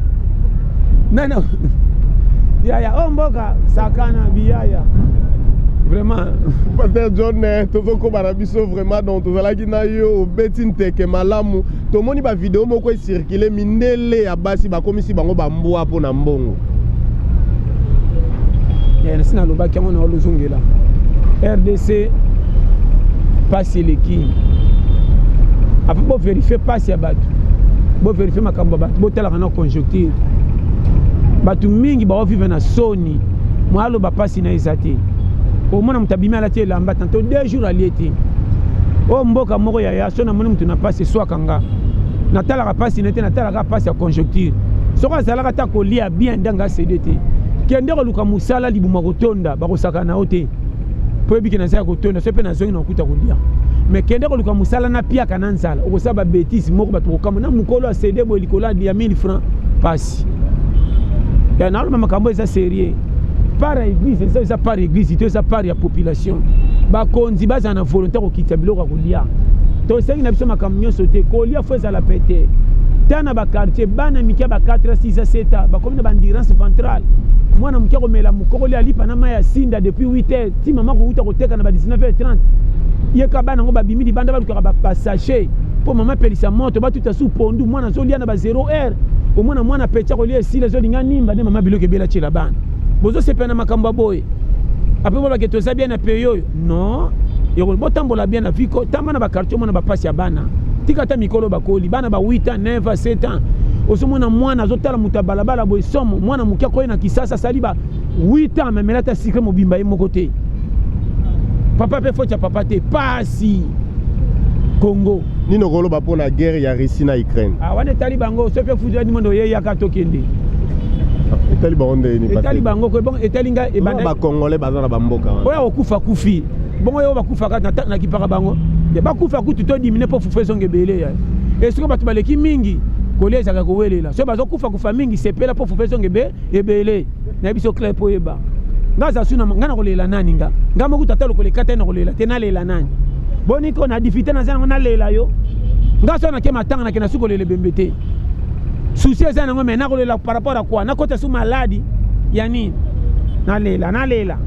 nana yaya oyo mboka sakana biyaya vraiment. Pasteur John, tozokoba na biso vraiment. Donc tozalaki na yo, obeti nteke malamu. Tomoni bavideo moko ecirculer, mindele ya basi bakomisi bango bambwa mpo na mbongo. Nasi nalobaki yango na olozongela. RDC pasi eleki. Apo bovérifier pasi ya bato, bovérifier makambo ya bato, botalaka na conjoncture. Bato mingi baovivre na soni, mwa aloba pasi na eza te. Omona moto abimi alati elamba, tantôt 2 jours alie te. Oyo mboka moko yaya so namoni moto na pasi eswaka nga, natalaka pasi na te, natalaka pasi ya conjoncture. Soki azalaka ata kolia bien ndenge asede te, kende koluka mosala, libuma kotonda, bakosaka na yo te mpo oyebiki naza ya kotonda. So mpe nazongi na kokuta kolia, mais kende koluka mosala na piaka na nzala, okosala babêtises moko bato kokama na mokolo asede boye likolo ya 1000 francs. Pasi ya naloba makambo eza sérieux. Part ya église eza part ya église to eza part ya population. Bakonzi bazala na volonté kokitisa biloko ya kolia. Tosengi na biso makambo nyonso te, kolia faut ezala pete. Ta na baquartier, bana mike ya ba 4, 6, 7 bakomi na baendurance ventrale. Mwana moke akomela mokokoli alipa na mai ya sinda depuis 8 heures ti mama kouta koteka na ba 19 heures 30. Yeka bana yango babimi libanda, balukaka basachet mpo mama apelisa moto, batuta su pondu. Mwana azolia na ba 0 heure, omona mwana peti akolia esila, ezolinga nimba nde mama biloko ebela tiela bana. Bozosepela na makambo ya boye, apres bolobake toza bien na pays oyo? Non, botambola bien na viko, tamba na baquartier, omona bapasi ya bana. Tika ata mikolo bakoli, bana ba 8 ans, 9 ans, 7 ans, ozomona mwana azotala moto ya balabala boye somo. Mwana moke akoyi na Kisasa, asali ba 8 ans, memela ata sucre mobimba ye moko te. Papa mpe faute ya papa te, pasi Congo. Nini okoloba mpo na guerre ya Russie na Ukraine? Ah, wana etali bango. So mpe futu mondo oyeyaka, tokende. Etali bango ndeni? Etali bango ko bon, etali nga. Ebanda bacongolais baza na bamboka wana. Oyo akokufa kufi bongo, oyo bakufaka nakipaka bango, bakufa kutu to diminuer mpo fufu ezonga ebele ya esiko. Bato baleki mingi, kolia ezalaka kowelela. So bazokufa kufa mingi, sepela mpo fufu ezonga ebele. Nayebi so clair mpo oyeba nga aza su nga na kolela nani. Nga moko tata lokola ekata na kolela te, nalela nani? Boni ko na difficulté naza nango, nalela yo? Nga so nake matanga, nake na su kolela ebembe te. Souci eza nango, mais nakolela par rapport à quoi? Nakota su maladi ya nini? Nalela, nalela.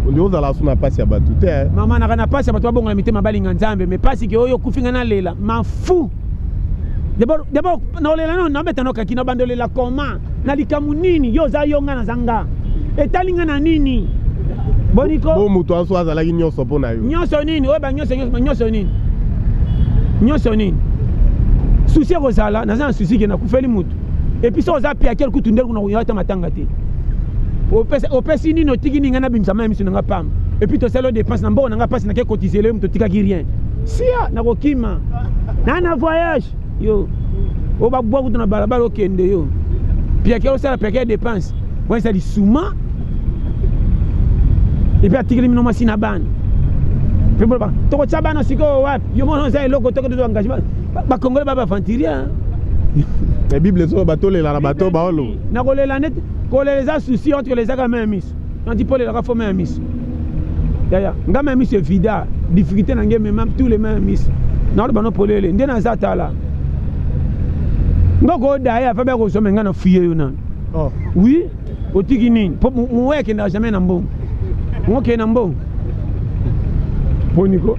Ondi ozala su na pasi ya bato te. Mama, naka na pasi ya bato babongola mitema, balinga Nzambe. Mais pasi ke oyo okufi, nga nalela mafu d'abord naolela nano, nabeta nokaki na bandolela comment na likambo nini? Yo oza yo, nga naza nga, etali nga na nini? Boniko bo moto aso azalaki nyonso mpo na yo. Nyonso nini? Oyo banyonso nyonso nini? Nyonso nini? Souci ekozala, naza na souci ke nakufeli motu. Et puis so oza piakel kutu nde kuna koya ata matanga te. Opesi nini, otiki nini? Ngai nabimisa mai ya miso na nga pamba, et puis tosali o dépense na mbongo na nga, mpasi nake cotiser yo moto otikaki rien. Sia, nakokima na voyage yo oyo babwa kutu na balabala, okende yo piake, osala piake ya dépense wana, eza lisuma. Et puis atikeli mino mwasi na bana mpe boloba tokotya bana sikoyo wapi? Yo mona oza eloko toko tozo engagement. Bakongole ba baaventurier. Mais Bible ezoloba tolela na bato baolo. Nakolela neti kolela eza souci entre kolela ezaka mai ya miso. Nanti mpo olelaka fo mai ya miso, yaya nga mai ya miso evida difficulté na ngai, emema tous les mai ya miso. Naoloba no polele nde naza. Tala, ngoko odaye afa bya kozwa me ngai na fuye yo nano. Oh. Oui, otiki nini? Mpo mowe akendaka jamais na mbongo, ngokende na mbongo poniko.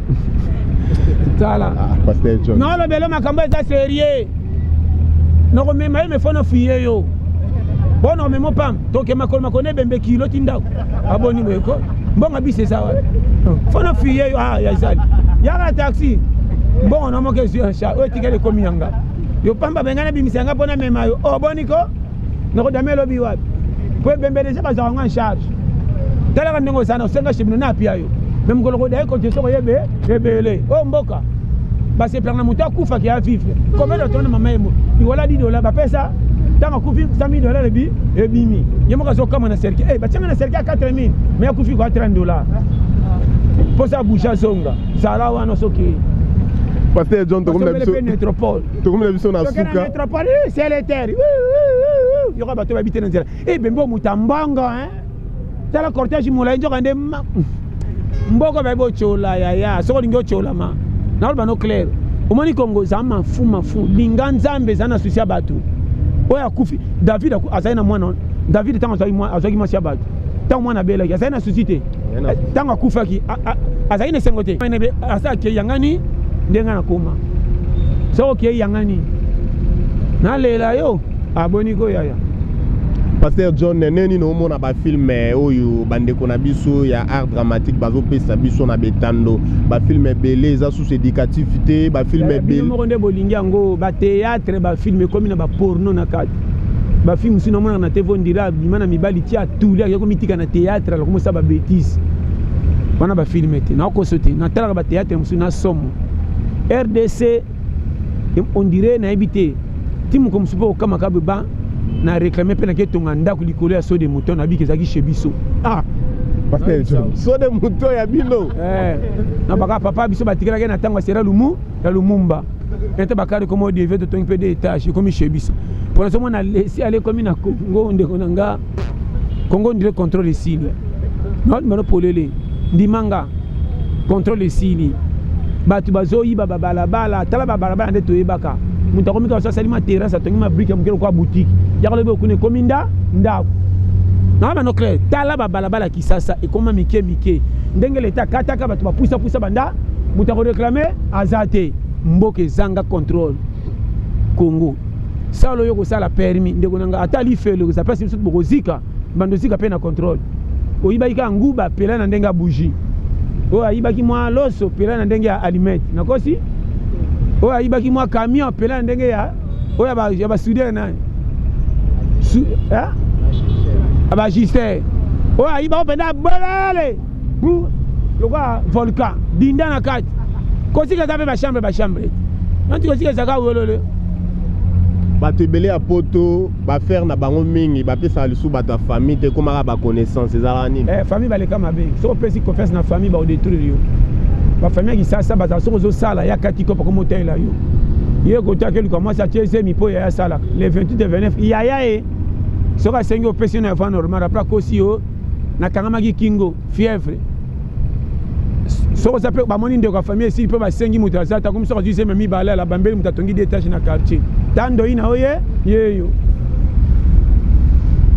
Tala. Ah, Pasteur John. Naolobela makambo eza sérieux. Nakomema ye mefo na fuye yo mpo na komema opamba, toke makolo makolo ebembe kilo ti ndako. Aboni boye ko mbongo bisi eza wapi? Fo na fuye yo. Ah, ya ezali yaka taxi, mbongo na moko ezwi en charge oyo etikali ekomi yanga yo pamba. Benga nabimisa yanga mpo namema yo. Oboni ko nakodame elobi wapi? Po ebembe deja bazwaka yango en charge. Talaka ndenge ozala na osenga chebino na apia yo me mokolo kodaye kote soko yebe ebele oyo mboka basepelaka na moto akufaki ya vivre. Combien de tona mama yemo iwala 10 $ bapesa ntango akufi, 100 000 $ ebi ebimi. Ye moko azokama na cercueil, eh, batianga na cercueil ya 4000, mais akufi kwa 30 $. Mposa abouge, azonga zala wana soki Pasteur John, tokomi na biso mpe métropole. Tokomi na biso na Soki na suka. Métropole c'est le terre yoka bato babi te na nzela ebembe oyo moto ambongo. Tala cortège molai, nzoka nde mboka bayebi otyola. Yaya, soki olingi otyolama, naloba no clair, omoni Kongo eza mafu mafu. Linga Nzambe, eza na souci ya bato oyo akufi. David azali na mwana. David ntango azwaki mwasi ya bato, ntango mwana abelaki, azali na souci te. Ntango akufaki, azalaki na esengo te. Asa akei yangani ndenge nakoma. Soki okei yangani, nalela yo aboni ko yaya. Pasteur John, neni naomona bafilm oyo bandeko na biso ya art dramatique bazopesa biso na betando, bafilm ebele eza susu éducatif te, bafilm ebele. Moko nde bolingi yango, bathéâtre, bafilm ekomi na baporno na kati. Bafilm mosusu namonaka na TV, on dirait abima na mibali ti atuli, akei komitika na théâtre, alakomosala babêtises wana. Bafilm te, nakoso te. Natalaka bathéâtre mosusu na somo. RDC, on dirait nayebi te ti moko mosusu mpe okamaka boye ba na réclame mpe nake tonga ndako likolo ya saut de mouton. Nabiki ezalaki chez biso. Ah, Pasteur John, saut de mouton ya bino? Eh, na baka papa biso batikelaki na ntango ya sera lumu ya Lumumba ete bakari komo deve totongi mpe de étage ekomi chez biso. Mpo nazomona lesi ale ekomi na Congo, ndeko na nga. Congo, on dirait contrôle esili. Naolima polele, ndimanga contrôle esili. Bato bazoyiba babalabala. Tala babalabala nde toyebaka moto akomi kaka so asali ma terrasse, atongi ma brique ya moke lokola boutique, yaka lobi okuna ekomi nda ndako na bano clair. Tala babalabala Kisasa ekoma mike mike ndenge leta akataka bato bapusapusa banda moto akoréclamer aza te. Mboka ezanga contrôle, Congo. Sala oyo kosala permis, ndeko na nga, ata lifelo eza mpasi. Biso bokozika bando ozika mpe na contrôle. Oyibaki kaka nguba, pela na ndenge ya bougie. Oyo ayibaki mwa loso, pela na ndenge ya allumette. Nakosi? Oyo ayibaki mwa camion, pela na ndenge ya oyo ya basoudeur nani, bajuster. Oyo ayibako mpenza bolele bu lokola volcan, dinda na kati. Kosika eza mpe bachambre, bachambre nanti kosika ezaka welole. Bato ebele ya poto, baaffaire na bango mingi bapesaka lisusu bato ya famille te, ekomaka baconnaissance. Ezalaka nini? Eh, famille baleka mabe. Soki opesi confiance na famille, bakodétruire yo. Bafamille ya Kisasa bazala, soki ozosala ya kati kopa komotalela yo, ye koto akeluka mwasi atie zemi mpo yaya asalaka le 28 et 29. Yaya ye soki asengi, opesi yo na avant normal, après akosi yo: nakangamaki kingo, fièvre. Soki oza mpe bamoni ndeko ya famille esili mpe basengi moto aza ta komi. Soki azwi zemi mibale, ala bambeli moto atongi deux étage na quartier, ta ndoi na oye yeyo.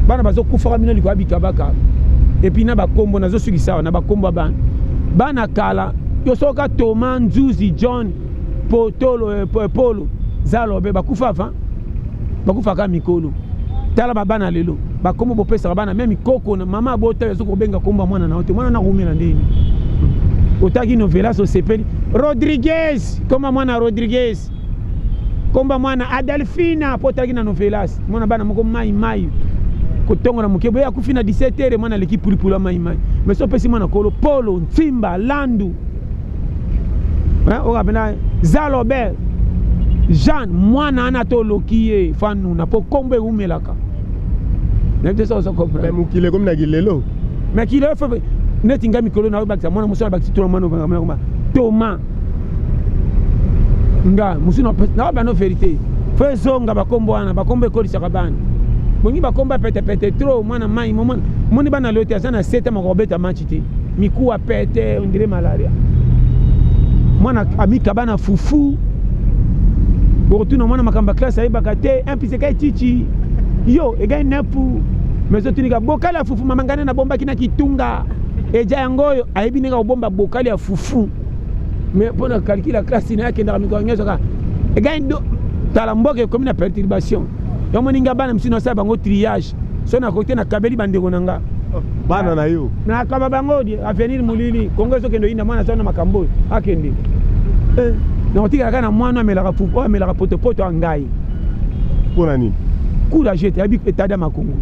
Bana bazokufaka bino likolo ya bikabaka. Et puis na bakombo, nazosukisa awa na bakombo ya bana. Bana kala yo soka Thomas, Nzuzi, John, Potolo, Polo, Zalobe, bakufa avant, bakufaka mikolo. Tala babana lelo, bakombo bopesaka bana, même koko na mama abota azo kobenga kombo ya mwana na yo te. Mwana nakomela ndeni? Otaki novelas, osepeli Rodriguez, koma mwana Rodriguez, komba mwana Adelfina mpo otalaki na novelas. Mwana bana moko mai mai. Kotongola moke boye, akufi na 17 heures, mwana aleki pulupulu ya mai mai. Mais so opesi mwana kolo polo ntimba landu, oyo apena Zalobert Jeanne, mwana wana toloki ye fanuna mpo kombo ewumelaka. Nayebi te soki ozo comprendre. Mokili ekomi na kilelo. Mais kilelo fo neti ngai mikolo na oyebakisa mwana mosu, abakisi tona mwana Toma nga mosu na bano vérité. Fo ezonga bakombo wana, bakombo ekolisaka bana bongi, bakombo ya petepete trop. Mwana mai moni bana lelo te, aza na sete moko kobeta match te, mikuwa pete ondire malaria. Mwana amikaba na fufu, okotuna mwana makambo ya classe, ayebaka te. Un plus ekai chichi yo egai nepu, mais otunika bokali ya fufu, mama ngai nabombaki na kitunga eja yango oyo, ayebi ndenge akobomba bokali ya fufu. Mais mpo na calcul ya classe na ye, akendaka mikolo nyonso kaka egai. Tala, mboka ekomi na perturbation. Yomoni nga bana misusu nasala bango triage, so nakoki te, nakabeli bandeko na nga. Bana na yo? Nakaba bango avenir molili. Kongo ezokende oyinda, mwana aza na makambo oyo akende. Nakotikala kaka na mwana amelaka fufu, oyo amelaka potopoto ya ngai. Mpo na nini? Courage te, ayebi etada makongo.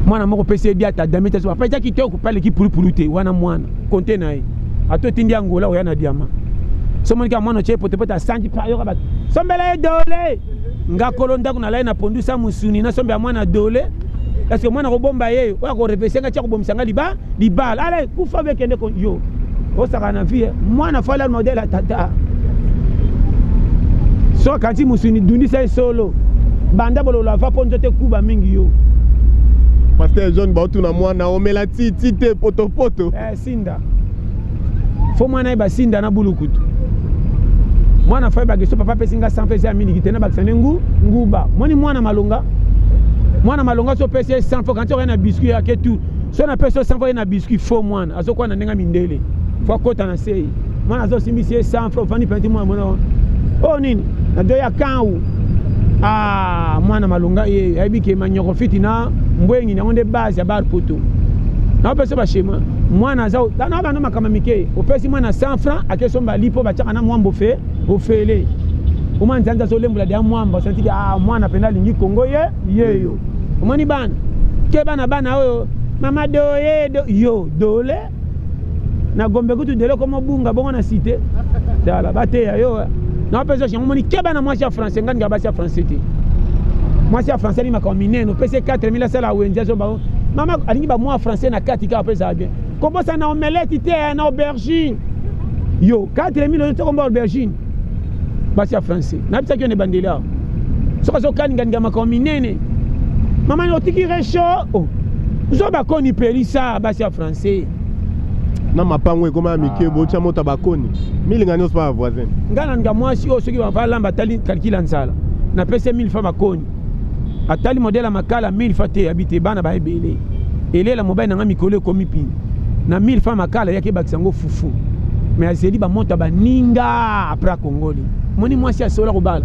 Mwana moko pesi ye diata dame te, papa eza kitoko, pa aleki pulupulu te. Wana mwana konte na ye, ata otindi Angola, oya na diama. So moni kaka mwana otie potopoto, asangi pa yoka bato sombela ye dole. Nga kolo ndako nalai na pondu sa mosuni, nasomba ya mwana dole. Parce que mwana kobomba ye oyo akorevese nga, tia kobomisa nga liba libala ale kufa bekende yo osaka na vie. Mwana fala modèle ya tata, so akanti mosuni, dundisa ye solo banda bololo ava mpo nzoto ekuba mingi yo. Pasteur John, baotuna mwana omela titi te, potopoto. Sinda fo mwana ye basinda na bulukutu. Mwana fo ayebaka so papa apesi nga 100, eza ya miliki te, na bakisa nde ngu nguba. Moni mwana malonga, mwana malonga, so opesi ye 100, fo kanti okoye na biscuit ake tu. So napesi yo 100, fo ye na biscuit. Fo mwana azokoya na ndenge mindele, fo akota na sei. Mwana azosimbisi ye 100 franc, ofandi penti mwana mwana oyo nini na do ya kan. Ah, mwana malonga ye ayebi ke manyoko fiti na mbwengi yango nde base ya bar poto. Naopesa baschema, mwana aza na bana makambo mike. Opesi mwana 100 franc, akesomba lipo batiaka na mwambo fe ofele omwa nzanza, azolembola deya mwamba osantiki. Ah, mwana mpenza alingi Kongo ye yeyo. Omoni bana ke bana bana oyo mama doye do, yo dole na Gombe kutu dele komo bunga bongo na cité. Tala, bateya yo naopesa shango. Omoni ke bana mwasi ya français, ngani nga basi ya français te. Mwasi ya français alingi makambo minene, opesi 4000, asala wenze, azomba. Mama alingi bamwa français na kati kaka mpo ezala bien. Kobosa na omelette te, na aubergine. Yo 4000 oyo tokomba aubergine. Basi ya français, nayebisaki yo na ebandeli awa, soki azokaninganinga makambo minene, mama otiki réchaud, oh. Zo bakoni pelisa basi ya français. Na mapango ekoma ya mike, botya moto ya bakoni milinga nyonso pa ya voisin. Ngai nalinga mwasi oyo soki balamba, atali calcul ya nzala, napesi ye 1000 francs, bakoni, atali modèle ya makala 1000 francs te, yabi te, bana baebele elela mobali na ngai mikolo ekomi pini na 1000 francs makala, yaki ebakisa yango fufu. Mais azeli bamoto ya baninga après akongoli. Moni mwasi asola kobala,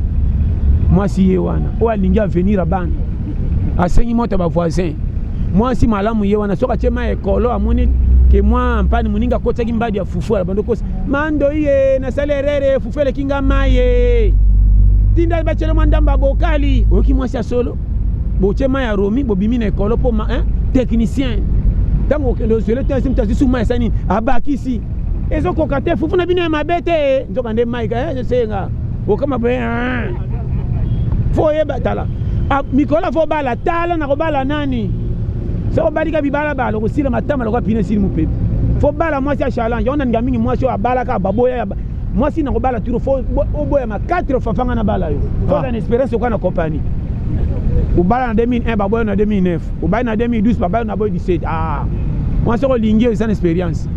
mwasi ye wana oyo alingi avenir ya bana, asengi moto ya bavoisin. Mwasi malamu ye wana, soki atie mai ekolo, amoni ke mwa mpani moninga akotiaki mbadi ya fufu, alabando kosa mando ye nasali erreur, fufu eleki nga mai ye, tinda batiele mwa ndambo ya bokali. Oyoki mwasi ya solo, botie mai ya romi, bobimi na ekolo mpo technicien ntango okende ozwele te, moto azwi su mai, asali nini? Abakisi, ezokoka te, fufu na bino ya mabe te, nzoka nde mai esenga okama boye. Fo oyeba, tala mikolo fo bala, tala na kobala nani. Soki obalika bibalabala, okosila matama lokola pine esili mopepe. Fo bala mwasi ya challenge yango. Naninga mingi mwasi oyo abalaka, baboya mwasi na kobala turo. Fo oboyama 4 fois fanga na bala yo. Fo oza na expérience okoka na compagnie. Obala na 2001, baboya na 2009, obali na 2012, babali na boy 17. Ah, mwasi oko olingi eza na expérience.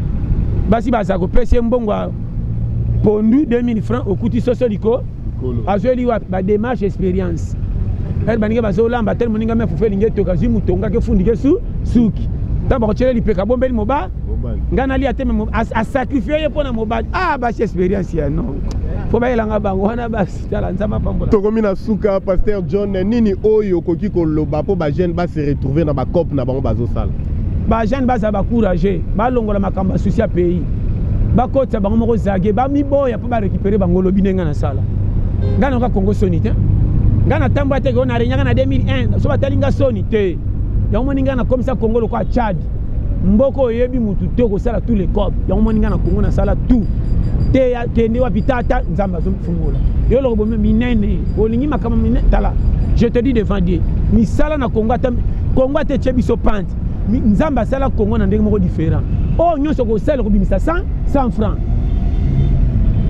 Basi baza kopesa ye mbongo ya pondu 2000 francs, okuti soso liko azweli wapi badémarche expérience ere baninga bazolamba tele moninga me fufu elingi etoka, azwi motonga ke fundike su suki ntango bakotyela lipeka, bombeli moba ngai nalia te, asacrifie ye mpo na mobali. Ah, basi expérience ya non, fo bayelanga bango wana basi. Tala, Nzambe apambola. Tokomi na suka, pasteur John. Nini oyo okoki koloba mpo bajeune base retrouver na bacope na bango bazosala? Bajeune bazala bacourage, balongola makambo ya souci ya pays, bakotisa bango moko zage, bamiboya mpo barécupere bango lobi. Ndenge nasala, ngai nayoka Kongo soni te. Ngai natambola te, na renyaka na 2001, so batali nga soni te. Yango moni ngai nakomisa Congo lokola Tchad, mboka oyebi mutu te, okosala tous les copes. Yango moni ngai na Congo nasala tout te, ya kende wapi, tata Nzambe azofungola yo loko bomi minene, olingi makambo minene. Tala, je te dis devant Dieu, misala na Congo, ata Congo ata etie biso pante, Nzambe asala Congo na ndenge moko différent. Oyo nyonso kosala kobimisa 100 francs,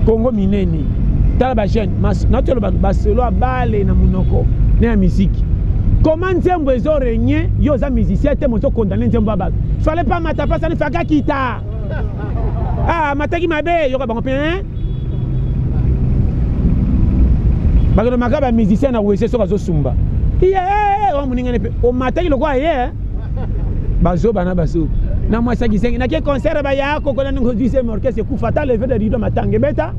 Congo minene. Tala bajeune, natoloba basolo ya bale na monoko na ya misiki. Koma nzembo ezorenye, yo oza musicien te, mozokondane nzembo ya bato. Fale pa mata pasani faka kita, ah, mataki mabe, yoka bango mpe bakendo maka bamusicien na wese. Soki azosumba ye wa moningane mpe omataki lokola ye, bazoba na bazoba na mwasi akisengi nake concert, baya kokola ndenge ozwi semi orchestre ekufa, ata lever de rideau, matanga ebeta,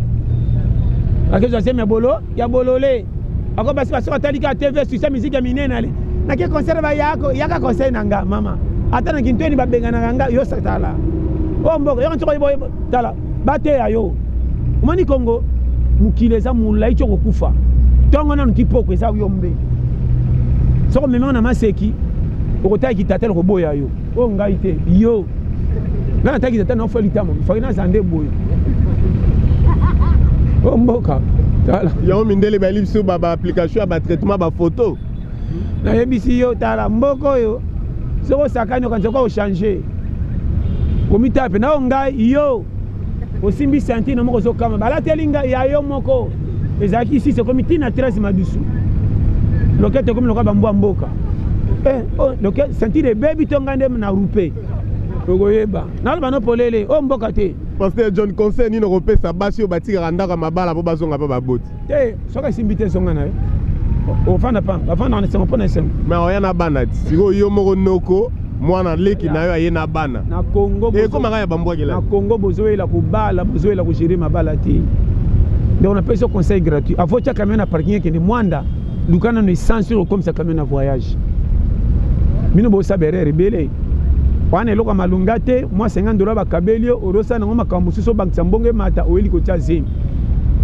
akezwa semi ya bolo ya bolole ako basi basoki atali kaka TV susa musique ya minene, ale nake concert, bayako yaka conseil na nga mama, ata na kintweni babenganaka nga. Yo tala oyo mboka yoka nsoko boye, tala bateya yo. Omoni Kongo, mokili eza molai ti okokufa, ntongo nanu ti poko eza yo mbe. Soko omemanga na maseki, okotala kitata koboya yo. Oyo ngai te, yo nga nataki tata na ofali tamo faki naza nde boye oyo mboka, tala. Yango mindele bayeli biso baapplication ya batraitement bafoto. Nayebisi yo, tala mboka oyo, soki osakani, okanisa ko ochange komitala mpe na oyo ngai yo osimbi ceinture na moko, ozokama balateli ngai ya yo moko ezalaki 6, ekomi ntina 13 madusu, lokete ekomi lokola bambwa mboka. Eh, oh, loke ceinture ebebi to ngai nde na rupe, okoyeba naloba no polele oyo mboka te. Pasteur John, conseil nini okopesa basi oyo batikaka ndako ya mabala mpo bazonga mpe baboti? Te, soki esimbi te, ezonga na yo, ofanda pamba, bafandaka na esengo mpo na esengo. Mais oya na bana ti sikoyo, yo moko noko mwana leki na yo aye na bana. Na Congo ekomaka ya bambwakela. Na Congo bozoyela kobala, bozoyela kogérer mabala te. Donc napesi yo conseil gratuit: avant tia camion na parking, ekende Mwanda, luka nano essence oyo okomisa camion na voyage. Bino bosala erreur ebele wana, eloko ya malunga te. Mwa 50 $ bakabeli yo, orosala nango makambo mosusu, obangisa mbongo emata, oyeli kotia zemi.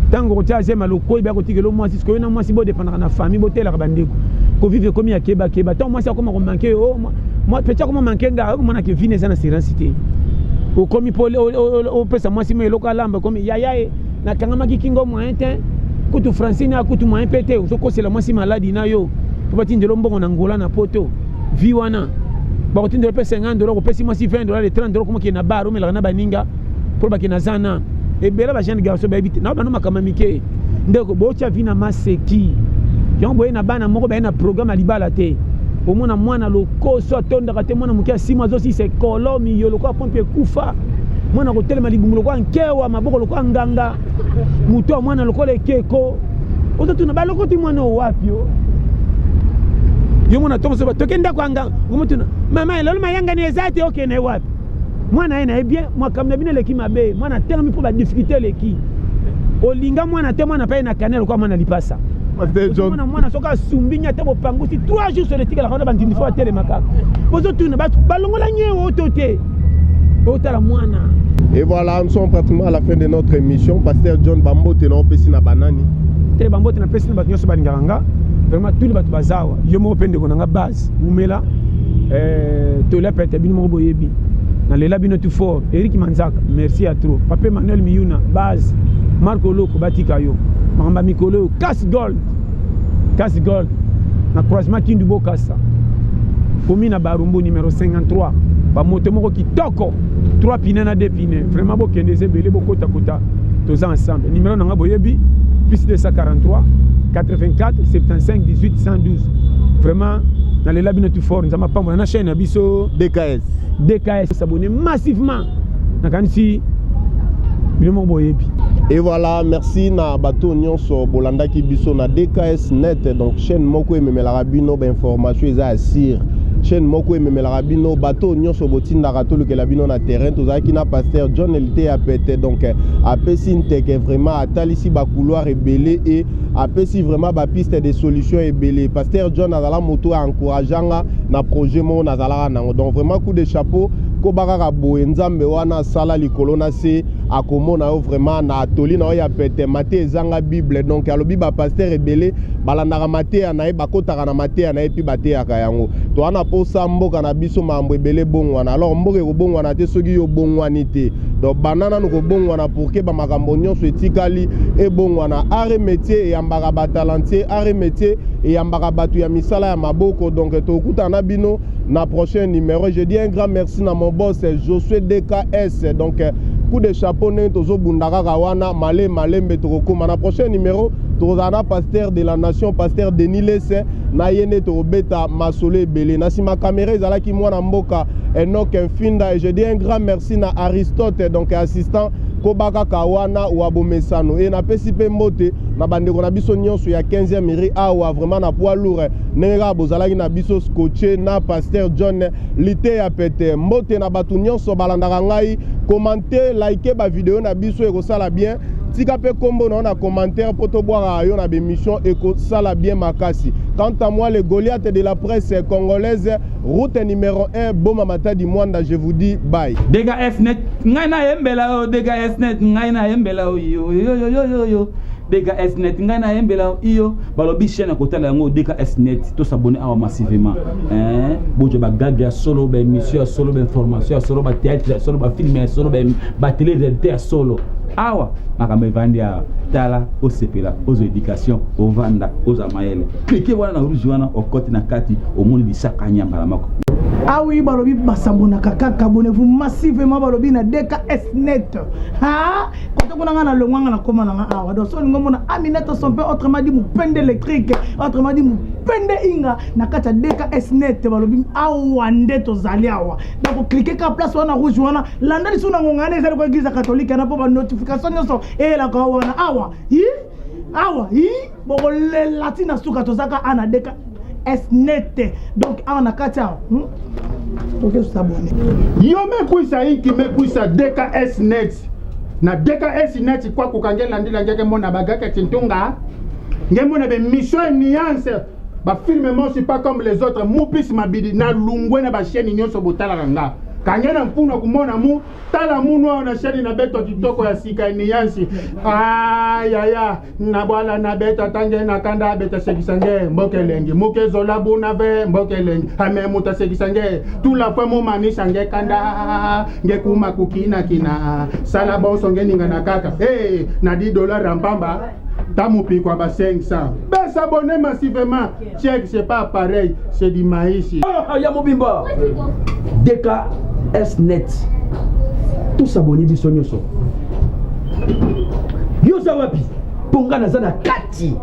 Ntango kotia zemi, alokoi baya kotikela mwasi. Sikoyo na mwasi bodépendaka na famille, botelaka bandeko, kovivre ekomi ya kebakeba. Ntango mwasi akoma komanquer yo, petit akoma manquer nga, okomonaka vine eza na assurance te. Okomi mpo opesa mwasi mo eloko alamba, okomi yaya ye nakangamaki kingo, moyen te, kutu Francine akutu moyen mpe te. Ozokosela mwasi maladi na yo mpo batindela mbongo na Ngola na Poto. Vi wana bakotindela mpe 50 $, kopesi mwasi 20 $, 30 $, komokende na bar, omelaka na baninga mpo bakende na zana ebele. Bajeune garçon bayebi te na bano makambo ya mike. Ndeko, botya vi na maseki yango boye na bana moko baye na programme ya libala te. Omona mwana lokoso atondaka te, mwana moke ya nsima azosisa ekolo, miyo lokola pompe ekufa, mwana kotelema libumu lokola nkewa, maboko lokola nganga, moto ya mwana lokola ekeko. Ozotuna balokoti mwana oyo wapi? Yo yo mwana ntongo so toke ndako ya nganga, okomotuna mama elolo mayangani eza te, okende wapi? Mwana ye na ye bien, makambo na bino eleki mabe. Mwana atelemi mpo badifficulté eleki, olinga mwana te, mwana mpe ye na kane lokola mwana lipasa. Mwana mwana soki asumbi nya te, bopangusi 3 jours solo etikalaka wana, bandindi fo atelema kaka. Bozotuna balongola nye oyo to te, otala mwana. Et voilà, nous sommes pratiquement à la fin de notre émission. Pasteur John, bambote na opesi na banani? Te, bambote napesi na bato nyonso balingaka nga vraiment, tuli bato bazawa. Yo moko mpe ndeko na nga base umela, tolia pete bino moko boyebi, nalela bino tout fort. Eric Manzaka, merci ya trop. Papa Emmanuel Miyuna, base Marco Loko, batika yo makambo ya mikolo oyo. Cas Gold, Cas Gold na croisement Kindu Bokasa, komi na Barumbu numéro 53, bamoto moko kitoko, 3 pine na 2 pine, vraiment bokende, eza ebele, bokotakota, toza ensemble. Numéro na nga boyebi, plus 243 84 75 18 112. Vraiment nalela bino tout fort. Nzambe apambola na chaîne na biso. DKS. DKS, s'abonner massivement, nakanisi bino moko boyebi. Et voilà, merci na bato nyonso bolandaki biso na DKS Net. Donc chaîne moko ememelaka bino bainformation eza ya sire, chaîne moko ememelaka bino bato nyonso botindaka tolukela bino na terrain. Tozalaki na pasteur John Elite ya pete, donc apesi nteke vraiment, atalisi bacouloir ebele e apesi vraiment bapiste de solution ebele. Pasteur John azala moto aencourageanga na projet moko nazalaka nango, donc vraiment coup de chapeau. Koba kaka boye, Nzambe wana asala likolo na se. Akomona yo vraiment na toli na yo ya pete. Mateya ezanga Bible. Donc alobi ba pasteur ebele balandaka mateya na ye, bakotaka na mateya na ye puis bateyaka yango. Toza na posa mboka na biso makambo ebele ebongwana. Alors mboka ekobongwana te soki yo obongwani te. Donc banda nanu kobongwana pour que ba makambo nyonso etikali ebongwana. Art et métier eyambaka ba talentier, art et métier eyambaka bato ya misala ya maboko. Donc tokutana na bino na prochain numéro. Je dis un grand merci na mon boss Josué DKS. Donc coup de chapeau ndenge tozobunda kaka wana male malembe tokokoma na prochain numéro. Tokozala na pasteur de la nation, pasteur Denis Lese, na ye nde tokobeta masolo ebele. Na nsima caméra ezalaki mwana mboka Enoch Mfinda. Et je dis un grand merci na Aristote, donc assistant koba kaka wana wa bomesano. E napesi mpe mbote na bandeko na biso nyonso ya 15e rue awa, vraiment na poids lourd, ndenge kaka bozalaki na biso scotché na pasteur John Liteya Pete. Mbote na bato nyonso balandaka ngai, commente, like ba vidéo na biso, ekosala bien. Tika mpe kombo na yo na commentaire mpo tobwaka yo na bémission, ekosala bien makasi. Quant à moi, le Goliath de la presse congolaise, route numéro 1, Boma Matadi Mwanda, je vous dis bye. DKS net, ngai nayembela o. DKS net, ngai nayembela o. Yo yo yo yo yo yo, DKS net, ngai nayembela o. Iyo, balobi chaîne ya kotala yango DKS net. Tos'abonner awa massivement, hein? Bozwa bagage ya solo, baémission ya solo, bainformation ya solo, bathéâtre ya solo, bafilm ya solo, batélé réalité ya solo. Awa makambo evandi awa. Tala, osepela, ozwa éducation, ovanda, ozwa mayele. Clique wana na rouge wana, okoti na kati, omoni lisaka nyambala moko. Ah oui, balobi basabonaka kaka, abonnez-vous massivement. Balobi na DKS net. Ha, kote kuna nga na longwanga na koma na nga awa. Donc so olingi omona Aminata son père, autrement dit mopende électrique, autrement dit mopende inga na kati ya DKS net, balobi awa nde tozali awa. Donc clique ka place wana rouge wana, landa lisusu na ngonga wana ezali ko église catholique wana, mpo banotification nyonso eyelaka wana awa. Yi awa yi, bokolela ntina suka. Tozaka a na DKS net. Donc awa na kati awa, toke s'abonner. Yo mekwisa inki mekwisa DKS net na DKS net kwa kukange landila ngeke mona bagake tintunga nge mona be mission et nuance bafilme mosi pas comme les autres mupisi mabidi na lungwe na bachaîne nyonso botalaka nga kange na mpuna kumona mu tala munu awa na chaîne na beto kitoko ya sika ya nuance. Ayaya na bwala na beto atange na kanda abeta sekisa nge mboka elengi muke ezola buna ve mboka elengi ame mutu asekisa nge tula fwe mumanisa nge kanda nge kuma kukinakina sala bonso nge ninga na kaka hey, na 10 dollar rampamba tamupikwa ba 500 bes'abonner massivement. Check, c'est pas pareil, c'est du maïs. Ya mobimba DKS net, tos'abonner biso nyonso. Yo oza wapi? Mpo nga naza na kati.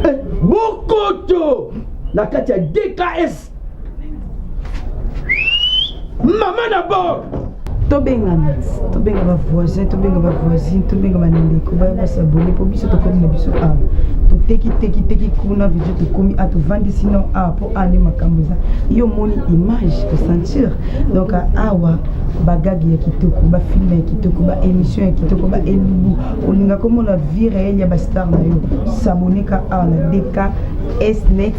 Eh, bokoto na kati ya DKS mama na bord. Tobengana, tobenga bavoisin, tobenga bavoisine, tobenga bandeko baya bas'abonner, mpo biso tokomi na biso awa. Toteki teki teki kuna video, tokomi a tovandisi no awa mpo a nde makambo eza. Yo omoni image osentir. Donc awa bagage ya kitoko, bafilm ya kitoko, baémission ya kitoko, baelubu. Olinga komona vie réelle ya bastar na yo, s'abonner ka awa na DKS net.